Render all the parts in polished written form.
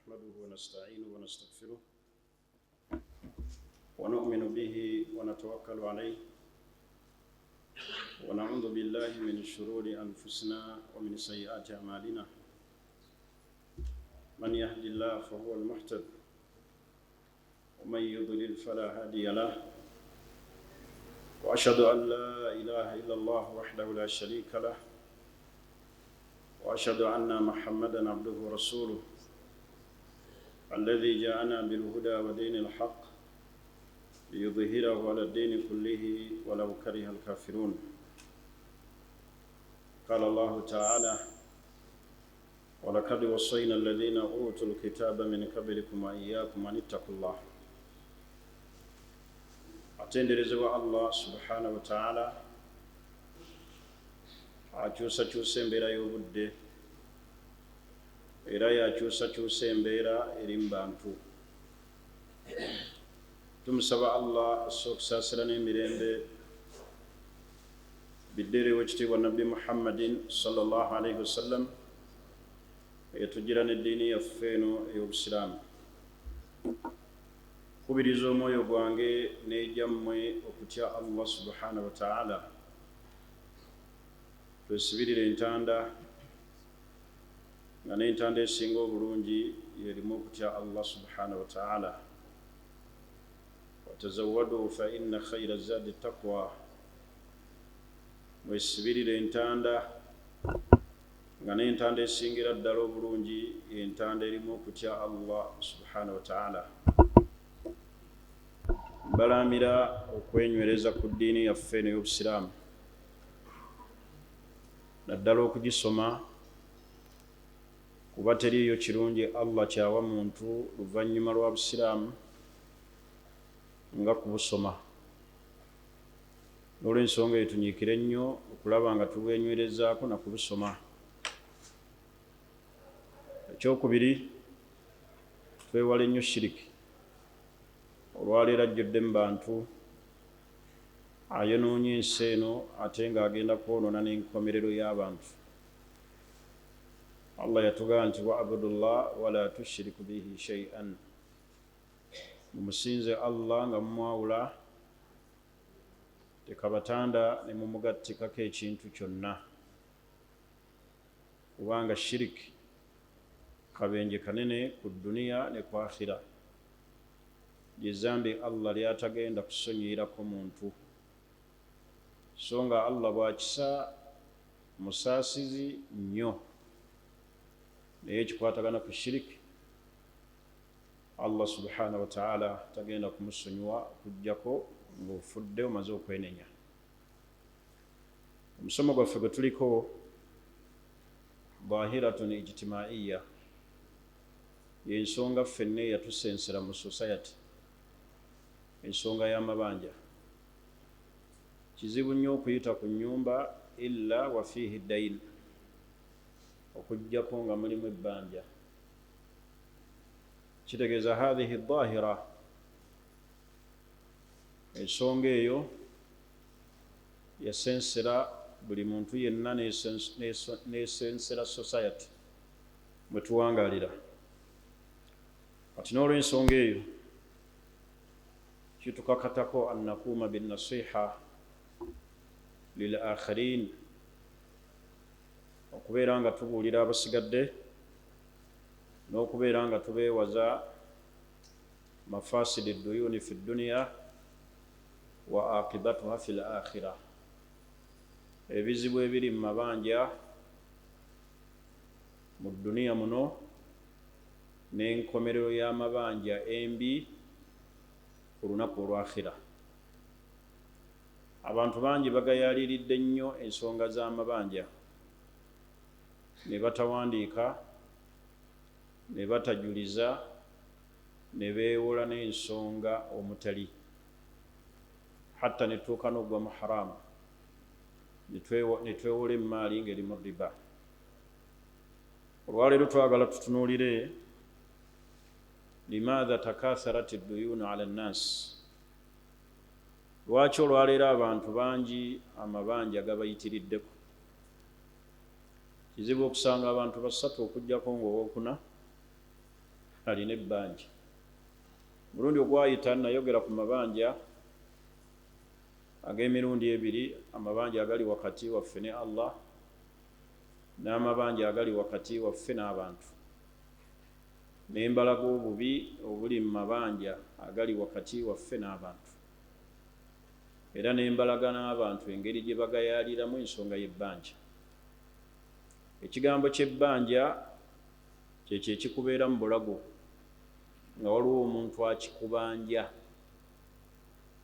نحمده ونستعينه ونستغفره ونؤمن به ونتوكل عليه ونعوذ بالله من شرور أنفسنا ومن سيئات أعمالنا. من يهد الله فهو المهتد، ومن يضلل فلا هادي له. وأشهد أن لا إله إلا الله وحده لا شريك له، وأشهد أن محمدا عبده ورسوله الذي جاءنا بالهدى ودين الحق ليظهره على الدين كله ولو كره الكافرون. قال الله تعالى: ولقد وصينا الذين أوتوا الكتاب من قبلكم وإياكم أن اتقوا الله. Atenderezebwa Allah subhanahu wataala, akyusakyusa embeera y'obudde, era yakyusakyusa embeera eri mu bantu. Tumusaba Allah asse okusaasira n'emirembe biddeerewo ekitiibwa Nabbi Muhammadin sallallahu alaihi wasallam, etugira n'eddiini yaffe eno ey'Obusiraamu. Kubiriza omwoyo gwange n'egyammwe okutya Allah subhanahu wataala. Twesibirire entanda, nga n'entanda esinga obulungi yerimu okutya Allah subhanahu wataala. Watazawadu fa inna khaira zadi taqwa. Mwesibirire entanda, nga n'entanda esingira ddala obulungi entanda erimu okutya Allah subhanahu wataala. Mbalaamira okwenywereza ku ddiini yaffe eno ey'Obusiraamu, naddala okugisoma, kuba teriiyo kirungi Allah kyawa muntu luvannyuma lwa Busiraamu nga kubusoma. N'olwensonga eyo, tunyiikire nnyo okulaba nga tubwenywerezaako na kubusoma. Ekyokubiri, twewale nnyo shiriki. Olwaleero ajjudde mu bantu, ayonoonye ensi eno, ate ng'agenda kwonoona n'enkomerero y'abantu. Allah yatugamba nti: "Wabudullah wala tushiriku bihi shay'an." Mumusinze Allah nga mumwawula, tekabatanda ne mumugattikako ekintu kyonna, kubanga shiriki kabenje kanene ku duniya ne ku akhira, lyezambi Allah lyatagenda kusonyiyirako muntu. So nga Allah bwakisa, musaasizi nnyo, naye ekikwatagana ku shiriki, Allah subhanahu wataala tagenda kumusonyiwa okugjako ng'ofudde omaze okwenenya. Omusomo gwaffe gwe tuliko, dhahiratun ijtimaiya, yensonga ffenna eyatusensera mu society, ensonga y'amabanja. Kizibu nnyo okuyita ku nnyumba illa wa fiihi dain, okugjako nga mulimu ebbanja. Kitegeeza hathihi dhahira, ensonga eyo yasensera buli muntu yenna, nesensera society mwe tuwangalira kati. N'olwensonga eyo, kitukakatako an nakuuma binnasiha lil akharin, okubeera nga tubuulira abasigadde n'okubeera nga tubeewaza mafasidi duyuni fi dduniya wa aqibatuha fi l akhira, ebizibu ebiri mu mabanja mu dduniya muno n'enkomerero y'amabanja embi ku lunaku olwakhira. Abantu bangi bagayaliiridde nnyo ensonga z'amabanja, ne batawandiika, ne batajuliza, ne beewola n'ensonga omutali, hatta ne tuuka n'oggwa mu haramu, ne twewola emaali ng'eri mu riba. Olwaleero twagala tutunuulire limaatha takatharat duyunu ala nnaasi. Lwaki olwaleero abantu bangi amabanja gabayitiriddeko? Kizibu okusanga abantu basatu okugjako nga owokuna Alina ebbanja. Mulundi ogwayita nayogera ku mabanja ag'emirundi ebiri, amabanja agali wakati waffe ne Allah n'amabanja agali wakati waffe n'abantu, nembalaga obubi obuli mu mabanja agali wakati waffe n'abantu, era nembalaga n'abantu engeri gye bagayaaliramu ensonga y'ebbanja. Ekigambo ky'ebbanja kyekyo ekikubeera mu bulago nga waliwo omuntu akikubanja,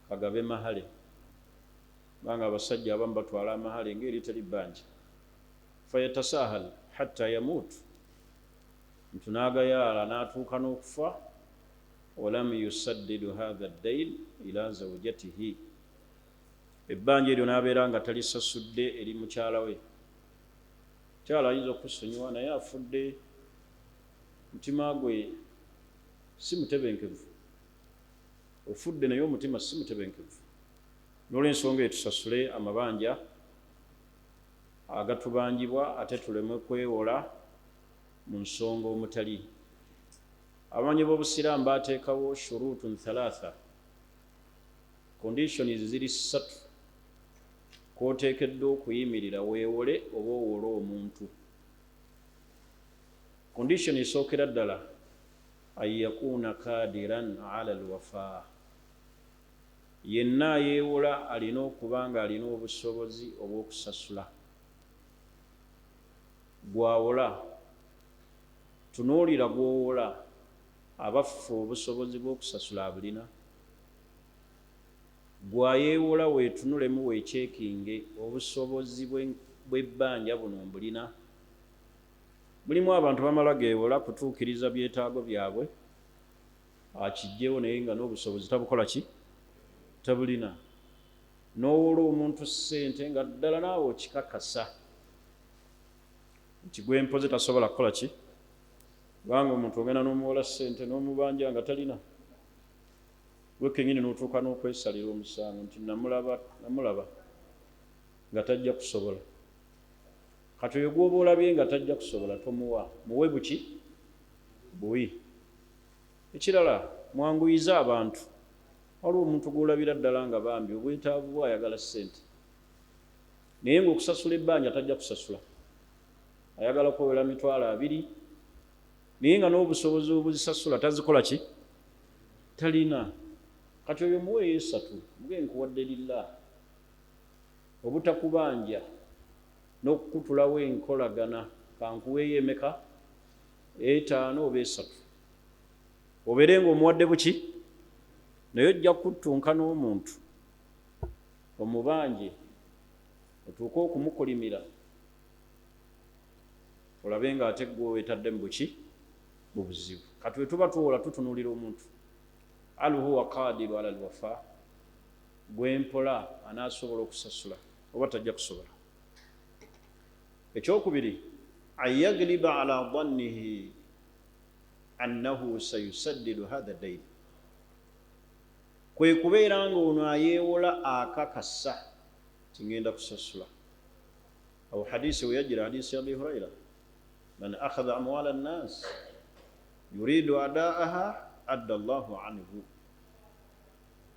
kagabe mahale, kubanga abasajja abamu batwala amahale ng'eri teri bbanja, fayatasahal hatta yamut, ntu n'agayaala n'atuuka n'okufa, walam yusaddidu hatha ddain ila zawjatihi, ebbanja eryo n'abeera nga talisasudde eri mukyala we. Mukyala ayinza okusonyiwa, naye afudde mutima gwe si mutebenkevu, ofudde naye omutima si mutebenkevu. N'olwensonga eyo tusasule amabanja agatubanjibwa, ate tuleme kwewola mu nsonga omutali. Abamanyi b'obusiraamu bateekawo shurutun thalatha, conditions ziri ssatu kwoteekeddwa okuyimirira weewole oba owole omuntu. Condition esookera ddala, an yakuuna kadiran ala alwafa, yenna ayeewola alina okuba nga alina obusobozi obw'okusasula. Gwawola, tunuulira gwowola, abaffe obusobozi bw'okusasula abulina? Gwayeewola weetunulemu, weekyekinge, obusobozi bw'ebbanja buno mbulina? Mulimu abantu bamala geewola kutuukiriza byetaago byabwe, akijjewo naye nga n'obusobozi tabukola ki, tabulina. N'owola omuntu ssente nga ddala naawe okikakasa nti gwempoze tasobola kukola ki, kubanga omuntu ogenda n'omuwola ssente n'omubanja nga talina, gwe kennyini n'otuuka n'okwesalira omusango nti namulaba nga tajja kusobola. Kati oyo gw'oba olabye nga tajja kusobola tomuwa, muwe buki buwi. Ekirala, mwanguyize abantu. Waliwo omuntu gw'olabira ddala nga bambi obwetaavu bwe ayagala ssente, naye ng'okusasula ebbanja tajja kusasula, ayagala kwewera 20,000, naye nga n'obusobozi obuzisasula tazikola ki, talina. Kati oyo muweeyo 3, muge nkuwadde lillah, obutakubanja n'okukutulawo enkolagana, kankuweeyo emeka, 5 oba 3, obeere ng'omuwadde buki, naye ojja kuttunka n'omuntu omubanje otuuke okumukulimira, olabe ng'ate ggwe weetadde mu buki, mu buzibu. Kati bwe tuba tuwola tutunuulira omuntu, al huwa qadiru ala alwafa, gwempola anaasobola okusasula oba tajja kusobola. Ekyokubiri, an yagliba ala dhannihi annahu sayusaddidu hatha dain, kwe kubeera nga ono ayeewola akakasa nti ngenda kusasula. Awo hadisi we yajjira, hadisi ya Abi Huraira, man akhadha amwala nnas yuridu adaaha adda Allahu anhu,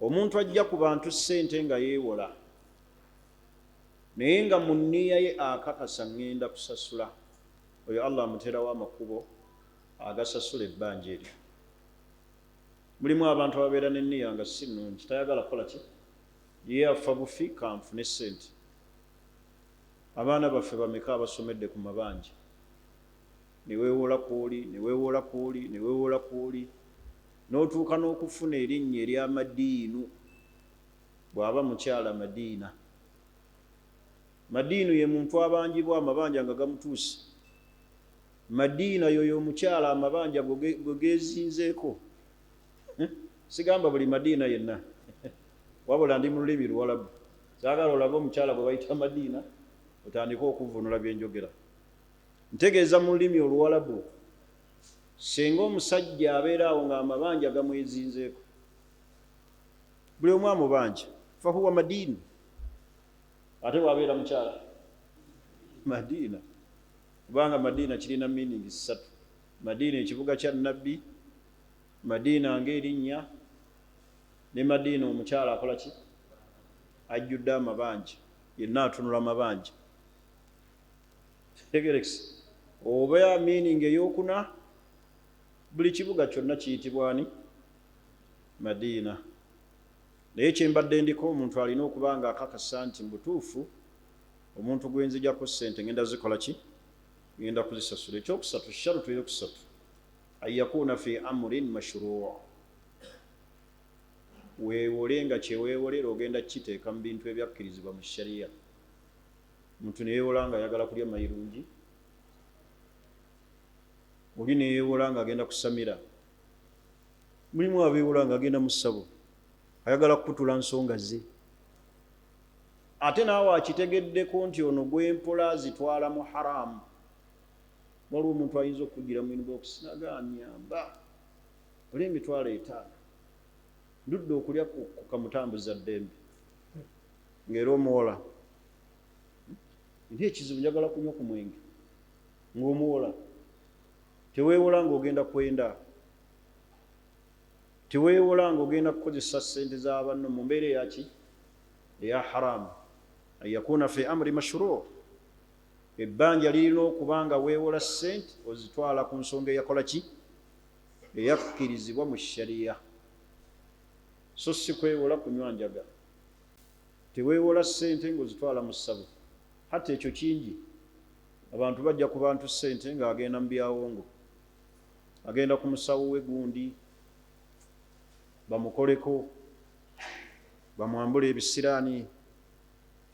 omuntu ajja ku bantu ssente nga yeewola naye nga mu nniya ye akakasa ngenda kusasula, oyo Allah amuteerawo amakubo agasasula ebbanja eryo. Mulimu abantu ababeera n'enniya nga si nnungi, tayagala kukola ki, ye afa bufi kanfune ssente. Abaana baffe bameka abasomedde ku mabanja, ne weewola kwoli, ne weewola kwoli, ne weewola kwoli, n'otuuka n'okufuna erinnya ery'amadiinu. Bw'aba mukyala Madiina, Madiinu ye muntu abanjibwa amabanja nga gamutuuse. Madiina yoyo omukyala amabanja gwe geezinzeeko. Sigamba buli Madiina yenna, wabula ndi mu lulimi Luwalabu, saagala olabe omukyala gwe bayita Madiina otandike okuvvuunula bye njogera. Ntegeeza mu lulimi Oluwalabu, singa omusajja abeera awo ng'amabanja gamwezinzeeko, buli omu amubanja, fahuwa madiinu. Ate bw'abeera mukyala Madiina, kubanga Madiina kirina meaning ssatu. Madiina ekibuga kya Nabbi, Madiina ng'erinnya ne Madiina omukyala akola ki? Ajjudde amabanja, yenna atunula mabanja. Tegerekisi oba meaning eyokuna, buli kibuga kyonna kiyitibwani? Madiina. Naye kyembadde ndiko, omuntu alina okuba nga akakasa nti mubutuufu omuntu gwenzijako ssente ngenda zikola ki? Ngenda kuzisasula. Ekyokusatu, sharutu eyokusatu, an yakuuna fi amrin mashruu, weewole nga kyeweewolera ogenda kukiteeka mu bintu ebyakkirizibwa mu shariya. Omuntu neyeewola nga ayagala kulya mayirungi, oli neyeewola nga agenda kusamira, mulimu abeewola nga agenda mu ssabo ayagala kukutula nsonga ze, ate naawe akitegeddeko nti ono gwempola zitwala mu haramu. Waliwo omuntu ayinza okukugira mu inbox naganyamba oli 50,000 ndudde okulya ku kamutambuza ddembe, ng'era omuwola nti ekizibu njagala kunywa ku mwenge, ng'omuwola. Teweewola ng'ogenda kwenda, teweewola ng'ogenda kukozesa ssente za banno mu mbeera eyaki? Eya haramu. An yakuuna fi amri mashruu, ebbanja lirina okuba nga weewola ssente ozitwala ku nsonga eyakola ki? Eyakkirizibwa mu shariya, so si kwewola kunywa njaga. Teweewola ssente ng'ozitwala mu ssabo. Hatta ekyo kingi, abantu bajja ku bantu ssente ng'agenda mu byawongo, agenda ku musawo we gundi bamukoleko, bamwambule ebisiraani.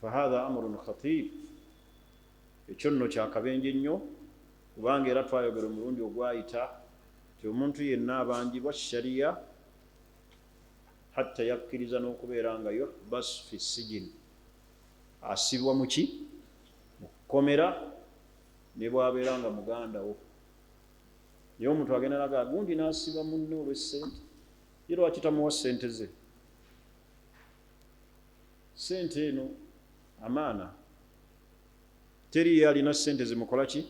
Fahatha amrun khatir, ekyo nno kyakabenje nnyo, kubanga era twayogera omulundi ogwayita nti omuntu yenna abanjibwa shariya hatta yakkiriza n'okubeera nga yuhbas fi sijin, asibwa muki? Mu kkomera, ne bwabeera nga muganda wo. Naye omuntu agenda naga gundi n'asiba munne olw'essente, ye lwaki tamuwa ssente ze? Ssente eno amaana, teriyo alina ssente zimukola ki?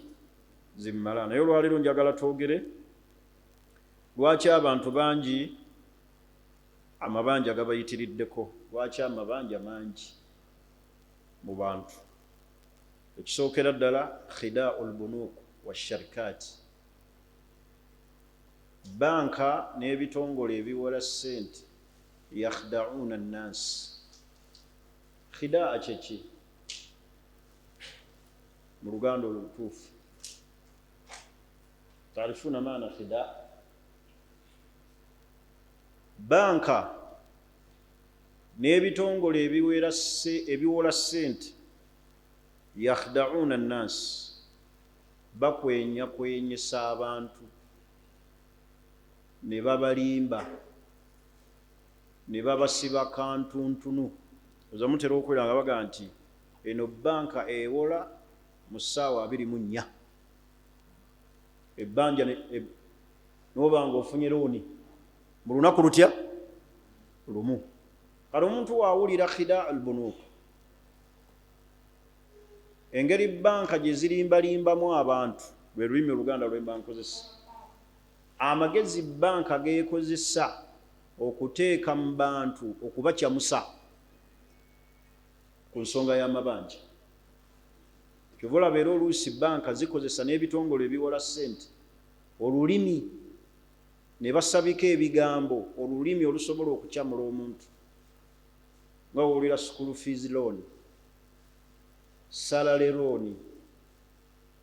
Zimmala. Naye olwaleero njagala twogere lwaki abantu bangi amabanja gabayitiriddeko, lwaki amabanja mangi mu bantu. Ekisookera ddala, khidaau lbunuuk washarikaati, banka n'ebitongole ebiwola ssente, yakhdauna nnansi. Khidaa kyeki mu Luganda olutuufu? Taarifuna maana khidaa? Banka n'ebitongole ebiwola ssente, yakhdauna nnansi, bakwenyakwenyesa abantu ne babalimba ne babasiba kantuntunu. Oza mutera okwera nga baga nti eno banka ewola mu ssaawa 24 ebbanja, noba nga ofunye looni mu lunaku lutya? Lumu. Kale omuntu waawulira khida albunuuk, engeri banka gye zirimbalimbamu abantu, lwe lulimi Oluganda lwemba nkozesa, amagezi banka geekozesa okuteeka mu bantu okubakyamusa ku nsonga y'amabanja. Kyova olaba era oluusi banka zikozesa n'ebitongole ebiwola ssente olulimi ne basabika ebigambo, olulimi olusobola okukyamula omuntu, nga wowulira school fees loan, salary loan.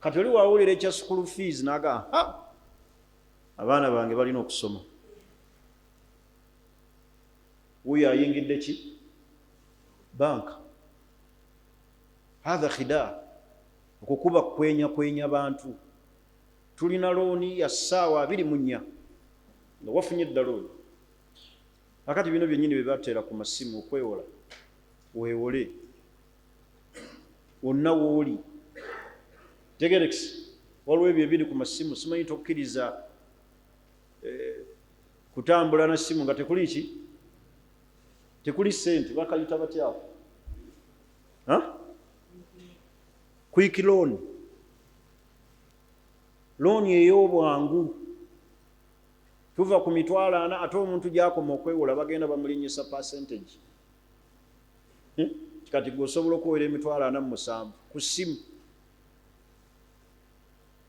Kati oli wawulira ekya school fees naga, ha, abaana bange balina okusoma, wuyo ayingidde ki? Banka. Hatha khida, okukuba kwenya kwenya bantu. Tulina looni ya ssaawa 24 nga wafunye edda looni. Akati bino byennyini bye bateera ku masimu okwewola, weewole wonna wooli. Tegerex waliwo ebyo ebiri ku masimu, simanyi tokkiriza kutambula na simu nga tekuli ki? Tekuli ssente. Bakayita batyako? Quick loan, looni ey'obwangu. Tuva ku 400,000, ate omuntu gy'akoma okwewola bagenda bamulinnyisa percentage. Kati gwe osobola okuwera 47,000 ku ssimu.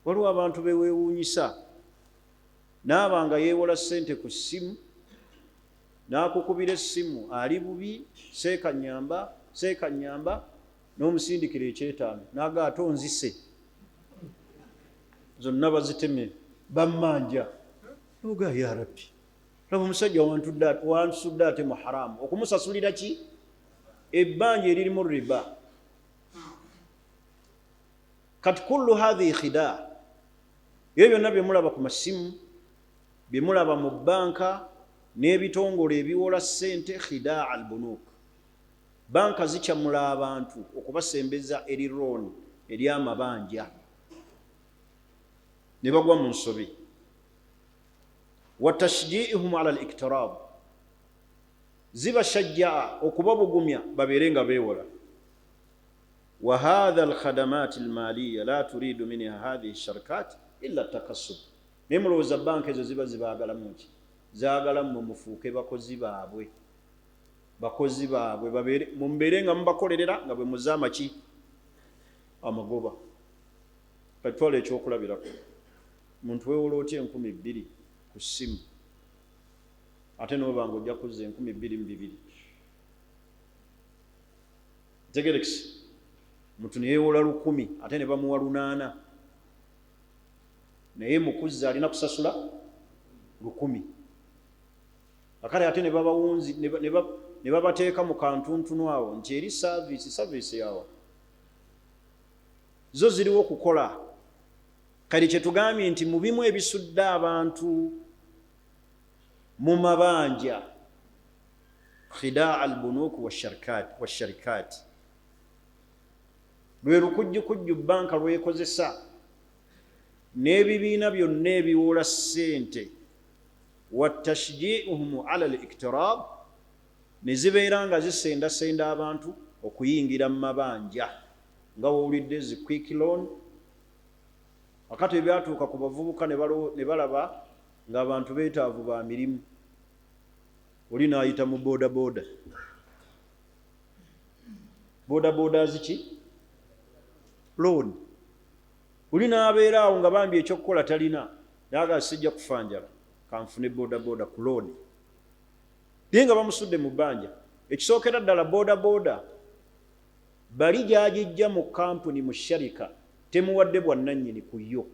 Waliwo abantu beweewuunyisa, naaba nga yeewola ssente ku ssimu, n'akukubira essimu ali bubi, seeka nnyamba, seeka nnyamba, n'omusindikira ekyetaano, n'aga ate onzise, zonna bazitemye, bammanja. Noga ya Rabbi, laba omusajja wansudde ate mu haramu, okumusasulira ki? Ebbanja eririmu riba. Kati kullu hadhihi khidaa, ebyo byonna bye mulaba ku masimu, bye mulaba mu bbanka n'ebitongole ebiwola ssente, khidaa albunuk. Banka zikyamula abantu okubasembeza eri looni, eri amabanja, ne bagwa mu nsobi. Wa tashjiihum ala al-iktirab, zibashajjaa okubabugumya babeere nga beewola. Wa hadha alkhadamat almaliya la turidu minha hadhihi sharkat illa takassub. Naye mulowooza banka ezo ziba zibaagalamu ki? Zaagala mmwe mufuuke bakozi baabwe, bakozi baabwe babeere mumbeere nga mubakolerera nga bwe muzaama ki? Amagoba. Kati twala ekyokulabirako, muntu weewola otya 2,000 ku ssimu ate n'oba nga ojja kuzza 2,200? Ntegerekisi, muntu ne yeewola 1,000 ate ne bamuwa 800, naye mu kuzza alina kusasula 1,000. Akale ate ne babawunzi, ne babateeka mu kantuntunu awo nti eri saaviisi, saaviisi yawa zo ziriwo okukola. Kale kye tugambye nti mu bimu ebisudde abantu mu mabanja, khidaa albunuk washarikaati, lwe lukujjukujju banka lwekozesa n'ebibiina byonna ebiwola ssente, wa tashjiihum ala al-iktirab, ne zibeera nga zisendasenda abantu okuyingira mu mabanja, nga wowulidde zi quick loan. Akati ebyatuuka ku bavubuka ne balaba ng'abantu beetaavu ba mirimu, oli n'ayita mu boda boda, boda boda ziki loan, oli n'abeera awo nga bambi ekyokukola talina, naga sijja kufa njala, kanfune boda boda ku loan. Naye nga bamusudde mu bbanja. Ekisookera ddala, boda boda bali gy'agijja mu kampuni, mu sharika, temuwadde bwannannyini ku yo,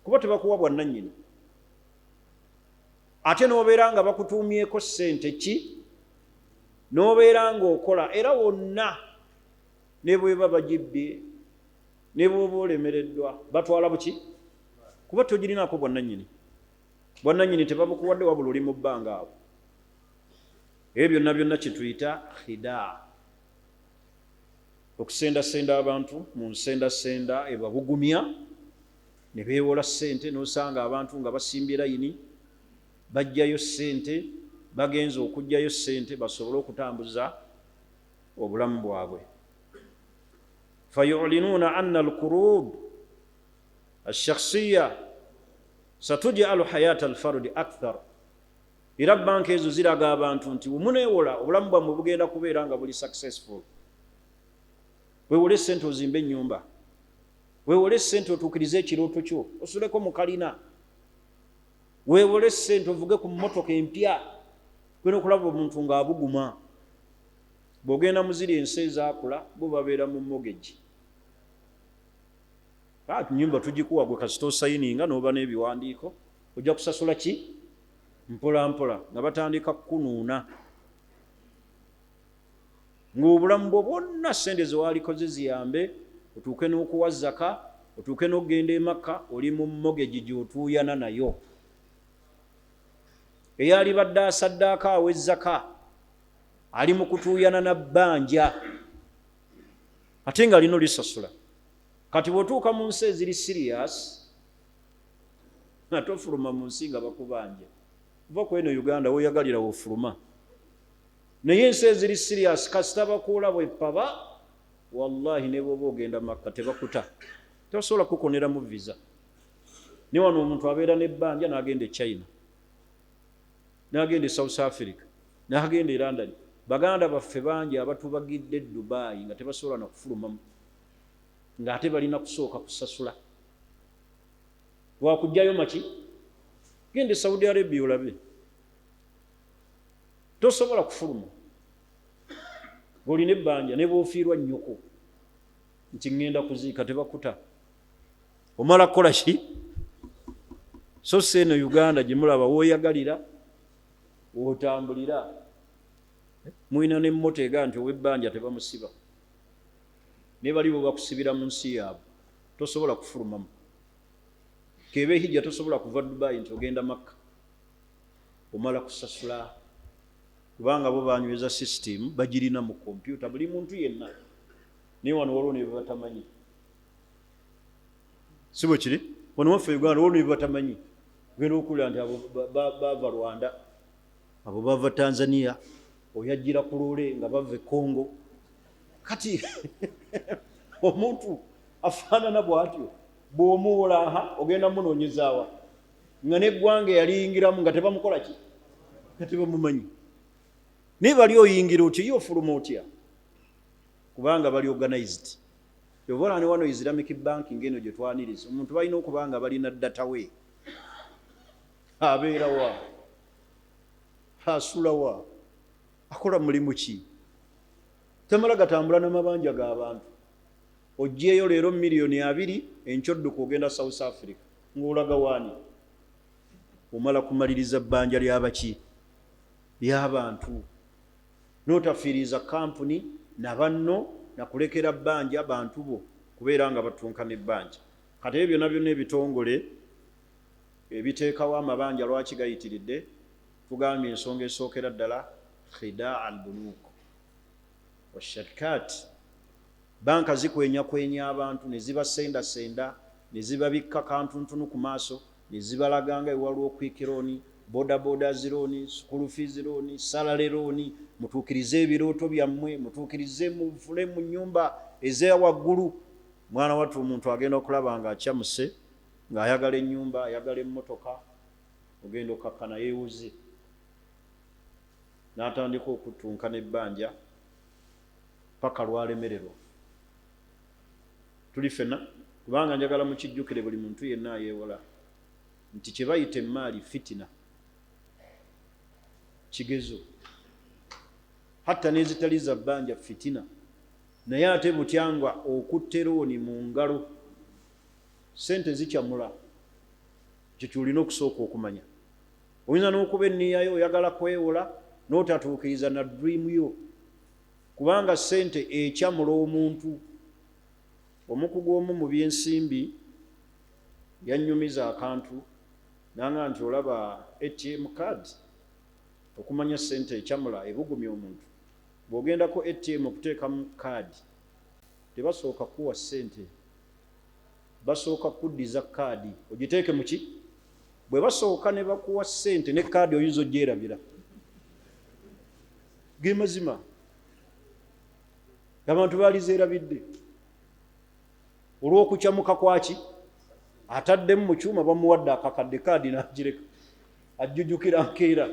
kuba tebakuwa bwannannyini, ate n'obeera nga bakutuumyeko ssente ki, n'obeera ng'okola era wonna ne bweba bagibbye, ne bw'oba olemereddwa, batwala buki, kuba togirinaako bwannannyini. Bwannannyini tebabukuwadde, wabula oli mu bbanga awo. Ebyo byonna byonna kye tuyita khidaa, okusendasenda abantu mu nsendasenda ebabugumya ne beewola ssente. N'osanga abantu nga basimbye layini, bajjayo ssente, bagenze okuggyayo ssente basobole okutambuza obulamu bwabwe. Fayulinuuna anna alqurud alshakhsiya satujalu hayata alfardi akthar. Era banka ezo ziraga abantu nti wemuneewola obulamu bwammwe bugenda kubeera nga buli successful. Weewole ssente ozimbe ennyumba, weewole ssente otuukirize ekirooto kyo, osuleko mu kalina, weewole ssente ovuge ku mmotoka empya. Gwena okulaba omuntu ng'abuguma. Bw'ogenda mu ziri ensi ezaakula, bo babeera mu mortgage. Nyumba tugikuwa gwe kasita osayininga n'oba n'ebiwandiiko, ojja kusasula ki mpola mpola, nga batandika kukunuuna ng'obulamu bwo bwonna ssente ze waalikoze ziyambe otuuke n'okuwa zaka, otuuke n'okugenda e Makka, oli mu mortgage gy'otuuyana nayo. Eyalibadde asaddaaka awa ezzaka ali mu kutuuyana na bbanja, ate nga alina olisasula. Kati bw'otuuka mu nsi eziri serious, nga tofuluma mu nsi nga bakubanja, kuva ku eno Uganda weeyagalira wofuluma. Naye ensi eziri serious, kasita bakuula bwepaba, wallahi ne bw'oba ogenda Makka tebakuta, tebasobola kukoneramu visa. Naye wano omuntu abeera n'ebbanja n'agenda e China, n'agenda e South Africa, n'agenda e London. Baganda baffe bangi abatubagidde Dubai nga tebasobola na kufulumamu, ng'ate balina kusooka kusasula lwakugjayo maki. Genda e Saudi Arabia olabe, tosobola kufuluma ng'olina ebbanja, ne bw'ofiirwa nnyoko nti ŋŋenda kuziika tebakuta, omala kukola ki? So si eno Uganda gye mulaba, w'oyagalira w'otambulira. Mulina n'emmota ega nti ow'ebbanja tebamusiba, naye bali bo bakusibira mu nsi yaabwe, tosobola kufulumamu. Kebe hijja, tosobola kuva Dubai nti ogenda Makka, omala kusasula, kubanga bo banyweza system, bagirina mu kompyuta buli muntu yenna. Naye wano waliwo ne bebatamanyi, si bwe kiri? Wano waffe Uganda waliwo ne bebatamanyi. Ogenda okuwulira nti abo bava Rwanda, abo bava Tanzania, oyajjira ku loole nga bava e Congo. Kati omuntu afaanana bw'atyo bw'omuwolaha ogenda munoonyezaawa nga n'eggwanga eyaliyingiramu nga tebamukola ki, nga tebamumanyi. Naye bali oyingira otya, ye ofuluma otya? Kubanga bali organized. Oba ne wano Islamic banking eno gye twaniriza, omuntu balina okuba nga balina data we, abeerawa, asulawa, akola mulimu ki. Tamala gatambula n'amabanja g'abantu. Oggyeyo leero 20 miliyoni, enkyodduka ogenda South Africa ng'olaga waani? Omala kumaliriza bbanja lyabaki? Ly'abantu. N'otafiiriza kampuni na banno nakulekera bbanja bantu bo kubeera nga batunka n'ebbanja. Kati ebyo byonna byonna ebitongole ebiteekawo amabanja lwaki gayitiridde? Tugambye ensonga esookera ddala, khidaa al bunuk washarikaat. Banka zikwenyakwenya abantu ne zibasendasenda ne zibabikka kantuntunu ku maaso ne zibalaganga ewaliwo quick loan, boda bodas loan, school fees loan, salary loan, mutuukirize ebirooto byammwe, mutuukirize, mufule mu nyumba ezewaggulu. Mwana wattu, omuntu agenda okulaba nga akyamuse ng'ayagala ennyumba, ayagala emmotoka, ogenda okakkana yeewuze n'atandika okuttunka n'ebbanja paka lwalemererwa. Tuli ffenna, kubanga njagala mukijjukire buli muntu yenna ayeewola nti kye bayita emmaali fitina, kigezo. Hatta n'ezitali za bbanja fitina. Naye ate butya nga okutte looni mu ngalo, sente zikyamula. Ekyo kyolina okusooka okumanya. Oyinza n'okuba enniyayo oyagala kwewola n'otatuukiriza na dream yo, kubanga sente ekyamula omuntu. Omukugu omu mu byensimbi yannyumiza akantu nanga nti olaba ATM card, okumanya sente ekyamula ebugumya omuntu, bw'ogendako ATM okuteekamu kaadi, tebasooka kuwa sente, basooka kuddiza kaadi ogiteeke muki. Bwe basooka ne bakuwa sente, ne kaadi oyinza ogyerabira. Ge mazima, abantu baali zeerabidde olw'okukyamuka kwaki ataddemu mu kyuma, bamuwadde akakadde, kaadi n'agireka, ajjujukira nkeera.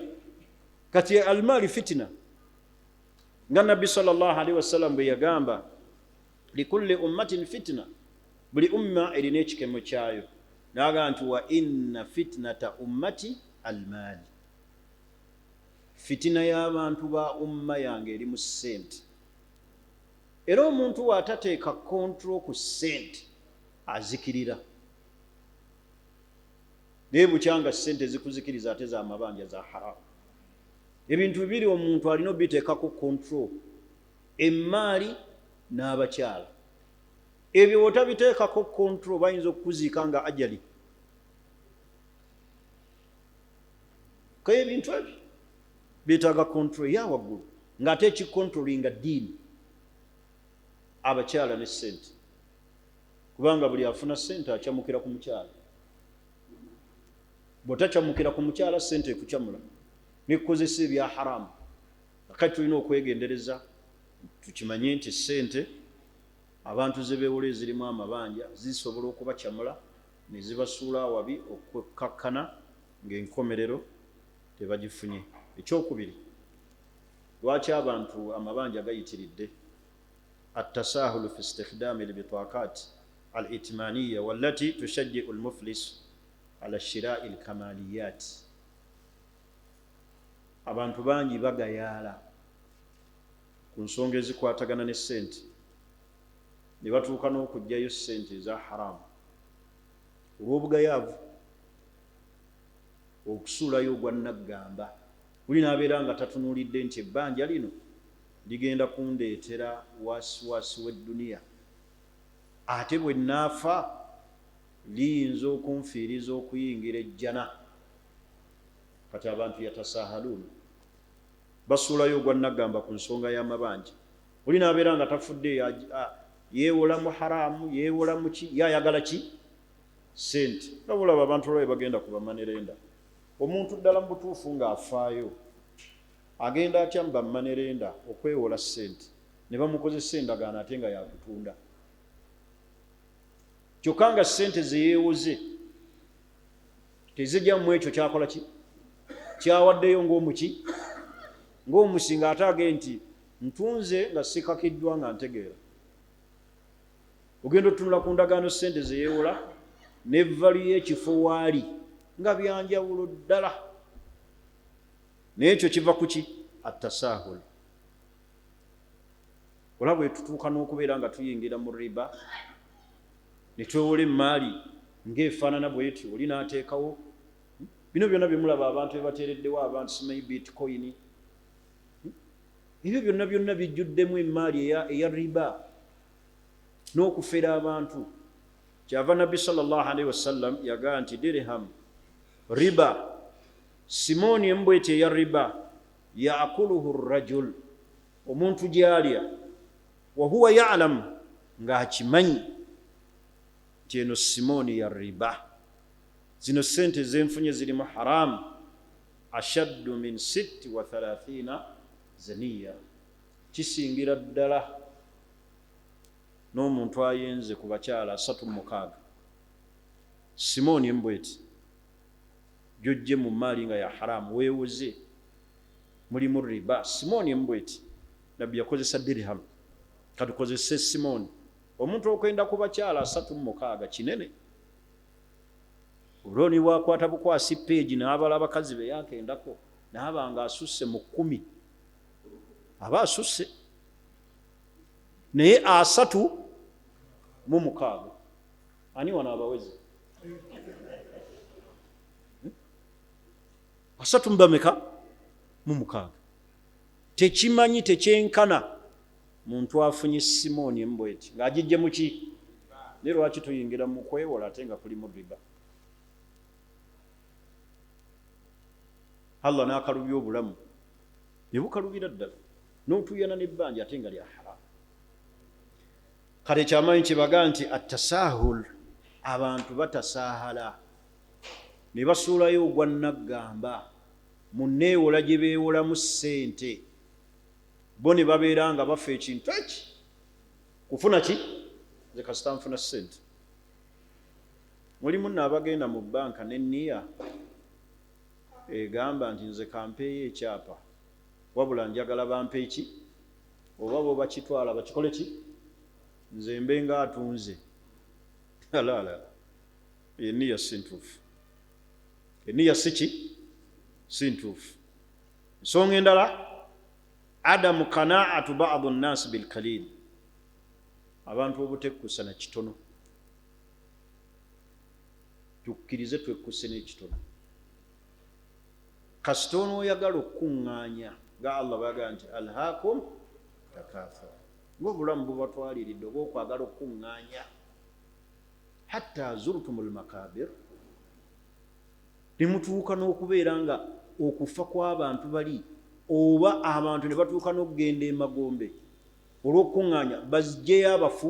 Kati almaali fitina, nga Nabbi sallallahu alaihi wasallam bwe yagamba, likulli ummatin fitina, buli umma erina ekikemo kyayo. N'agamba nti wa inna fitnata ummati almaali, fitina y'abantu ba umma yange eri mu ssente. Era omuntu waatateeka control ku ssente azikirira. Naye bukyanga ssente zikuzikiriza ate z'amabanja za haramu. Ebintu bibiri omuntu alina obiteekako control, emmaali n'abakyala. Ebyo wotabiteekako control, bayinza okukuziika nga ajali. Kaye ebintu ebyo byetaaga control eya waggulu, ng'ate ekicontrolinga ddiini, abakyala ne ssente, kubanga buli afuna ssente akyamukira ku mukyala. Bw'otakyamukira ku mukyala, ssente ekukyamula nekukozesa ebya haramu. Kati tulina okwegendereza, tukimanye nti ssente abantu ze beewola ezirimu amabanja zisobola okubakyamula. Ne zibasuula awabi okukkakkana ng'enkomerero tebagifunye. Ekyokubiri, lwaki abantu amabanja gayitiridde? Attasahulu fi istikhdaami lbitaqat al itmaniya wallati tushajjiu lmuflis ala shirai lkamaliyat. Abantu bangi bagayaala ku nsonga ezikwatagana ne ssente ne batuuka n'okuggyayo ssente eza haramu olw'obugayaavu, okusuulayo ogwa nnaggamba. Buli n'abeera nga tatunuulidde nti ebbanja lino ligenda kundeetera wasiwasi w'edduniya, ate bwe nnaafa liyinza okunfiiriza okuyingira ejjana. Kati abantu yatasahaluuna, basuulayo ogwa nnaggamba ku nsonga y'amabanja. Oli n'abeera nga tafudde, yeewola mu haramu, yeewola mu ki, ye ayagala ki? Ssente. Nga bulaba abantu olwabe bagenda ku bamanerenda. Omuntu ddala mu butuufu ng'afaayo agenda atya mu bamanerenda okwewola ssente ne bamukozesa endagaano ate nga yakutunda, kyokka nga ssente ze yeewoze tezijja mu ekyo kyakola ki kyawaddeyo ng'omuki ng'omusinga, ate age nti ntunze nga sikakiddwa nga ntegeera. Ogenda otutunula ku ndagaano ssente ze yeewola ne value y'ekifo waali nga byanjawulo ddala, naye ekyo kiva ku ki? Attasahul. Olaba bwe tutuuka n'okubeera nga tuyingira mu riba ne twewola emmaali ng'efaanana bwetyo, oli n'ateekawo bino byonna bye mulaba abantu bye bateereddewo abantu, simanyi bitcoin, ebyo byonna byonna bijjuddemu emmaali eya riba n'okufera abantu. Kyava Nabbi sallallahu alaihi wasallam yagaa nti dirham riba, simooni emu bweti eya riba, yaakuluhu rajul, omuntu gy'alya, wahuwa yalamu, ng'akimanyi nti eno simooni ya riba, zino ssente zenfunye zirimu haramu, ashaddu min sitti wa thalathina zaniya, kisingira ddala n'omuntu ayenze ku bakyala 36. Simooni emu bweti gyojje mu maali nga ya haramu, weewoze mulimu riba, simooni emu bweti. Nabbi yakozesa dirham, katukozese simooni. Omuntu okwenda ku bakyala 36 kinene. Olwo ni bwakwata bukwasi peegi n'abala abakazi be yakendako n'aba nga asusse mu 10, aba asusse, naye 36 ani wano abaweze? 30 mubameka? Mu 6. Tekimanyi, tekyenkana muntu afunye simooni emu bweti ng'agijje mu ki? Naye lwaki tuyingira mu kwewola ate nga kulimu riba? Allah n'akalubya obulamu ne bukalubira ddala n'otuuyana n'ebbanja ate nga lya haramu. Kale ekyamanyi kyebaga nti attasahul, abantu batasaahala ne basuulayo ogwa nnaggamba mu nneewola gye beewolamu ssente, bo ne babeera nga bafa ekintu eki kufuna ki, nze kasita nfuna ssente. Mulimu nno abagenda mu bbanka n'enniya egamba nti nze kampeeyo ekyapa, wabula njagala bampe ki, oba bo bakitwala bakikole ki, nze mbe nga atunze. Alala, enniya si ntuufu, enniya si ki, si ntuufu. Ensonga endala, adamu kanaatu badu nnasi bilkalil, abantu obutekkusa na kitono. Tukkirize twekkuse n'ekitono. Kasita onooyagala okukuŋŋaanya, nga Allah bw'agamba nti alhaakum takathur, ng'obulamu bubatwaliridde oba okwagala okukuŋŋaanya, hatta zurtum lmakabir, ne mutuuka n'okubeera nga okufa kw'abantu bali, oba abantu ne batuuka n'okugenda emagombe olw'okukuŋŋaanya bazigyeyo abafu.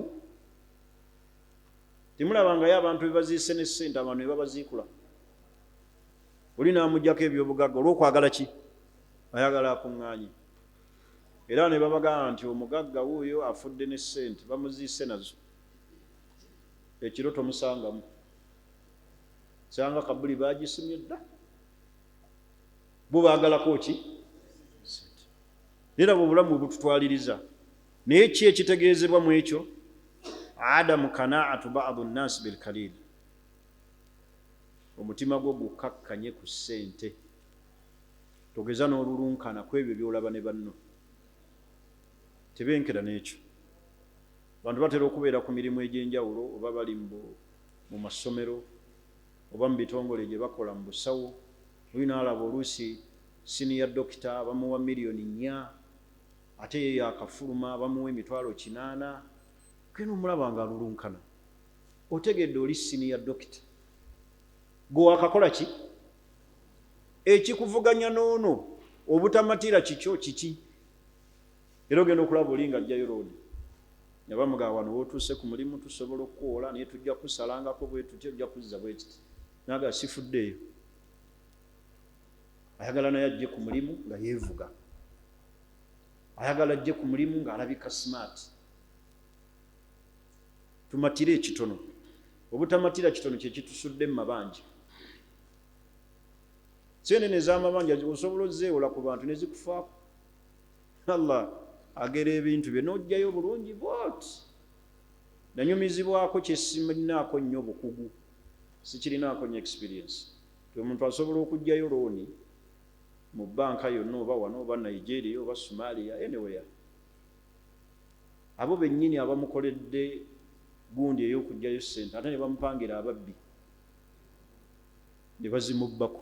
Temulabangayo abantu be baziise ne ssente, abantu ne babaziikula, oli n'amuggyako ebyobugagga olw'okwagala ki? Ayagala akuŋŋaanye. Era ne babagamba nti omugagga wuuyo afudde ne ssente, bamuziise nazo, ekiro tomusangamu. Sanga kabuli bagisimye dda, bo baagalako ki? Sente. Era bwe obulamu bwe bututwaliriza. Naye ki ekitegeezebwa mu ekyo? Adamu kanaatu badu nnasi bilkalil. Omutima gwo gukakkanye ku ssente, togeza n'olulunkana ku ebyo by'olaba ne banno. Tebenkera n'ekyo. Abantu batera okubeera ku mirimu egy'enjawulo, oba bali mu masomero, oba mu bitongole gye bakola mu busawo. Oyo n'alaba oluusi senior doctor bamuwa 4 miliyoni, ate ye yakafuluma bamuwa 800,000. Genda omulaba nga alulunkana. Otegedde oli senior doctor, gwe wakakola ki ekikuvuganya n'ono? Obutamatira kikyo kiki? Era ogenda okulaba oli nga ajjayo loan, nga bamugamba, "Wano wootuuse ku mulimu tusobola okukuwola, naye tujja kusalangako bwe tuti, ojja kuzza bwe kiti." Naga, "Sifuddeeyo." Ayagala naye ajje ku mulimu nga yeevuga, ayagala ajje ku mulimu ng'alabika smart. Tumatire ekitono. Obutamatira kitono kyekitusudde mu mabanja. Senene ez'amabanja osobola ozeewola ku bantu nezikufaako. Allah agera ebintu bye n'ojjayo bulungi bwot. Nanyumizibwako kyesimulinaako nnyo bukugu, sikirinaako nnyo experience, ti omuntu asobola okuggyayo loan mu banka yonna, oba wano, oba Nigeria, oba Somalia, anywhere. Abo bennyini abamukoledde gundi ey'okuggyayo ssente, ate ne bamupangira ababbi ne bazimubbako.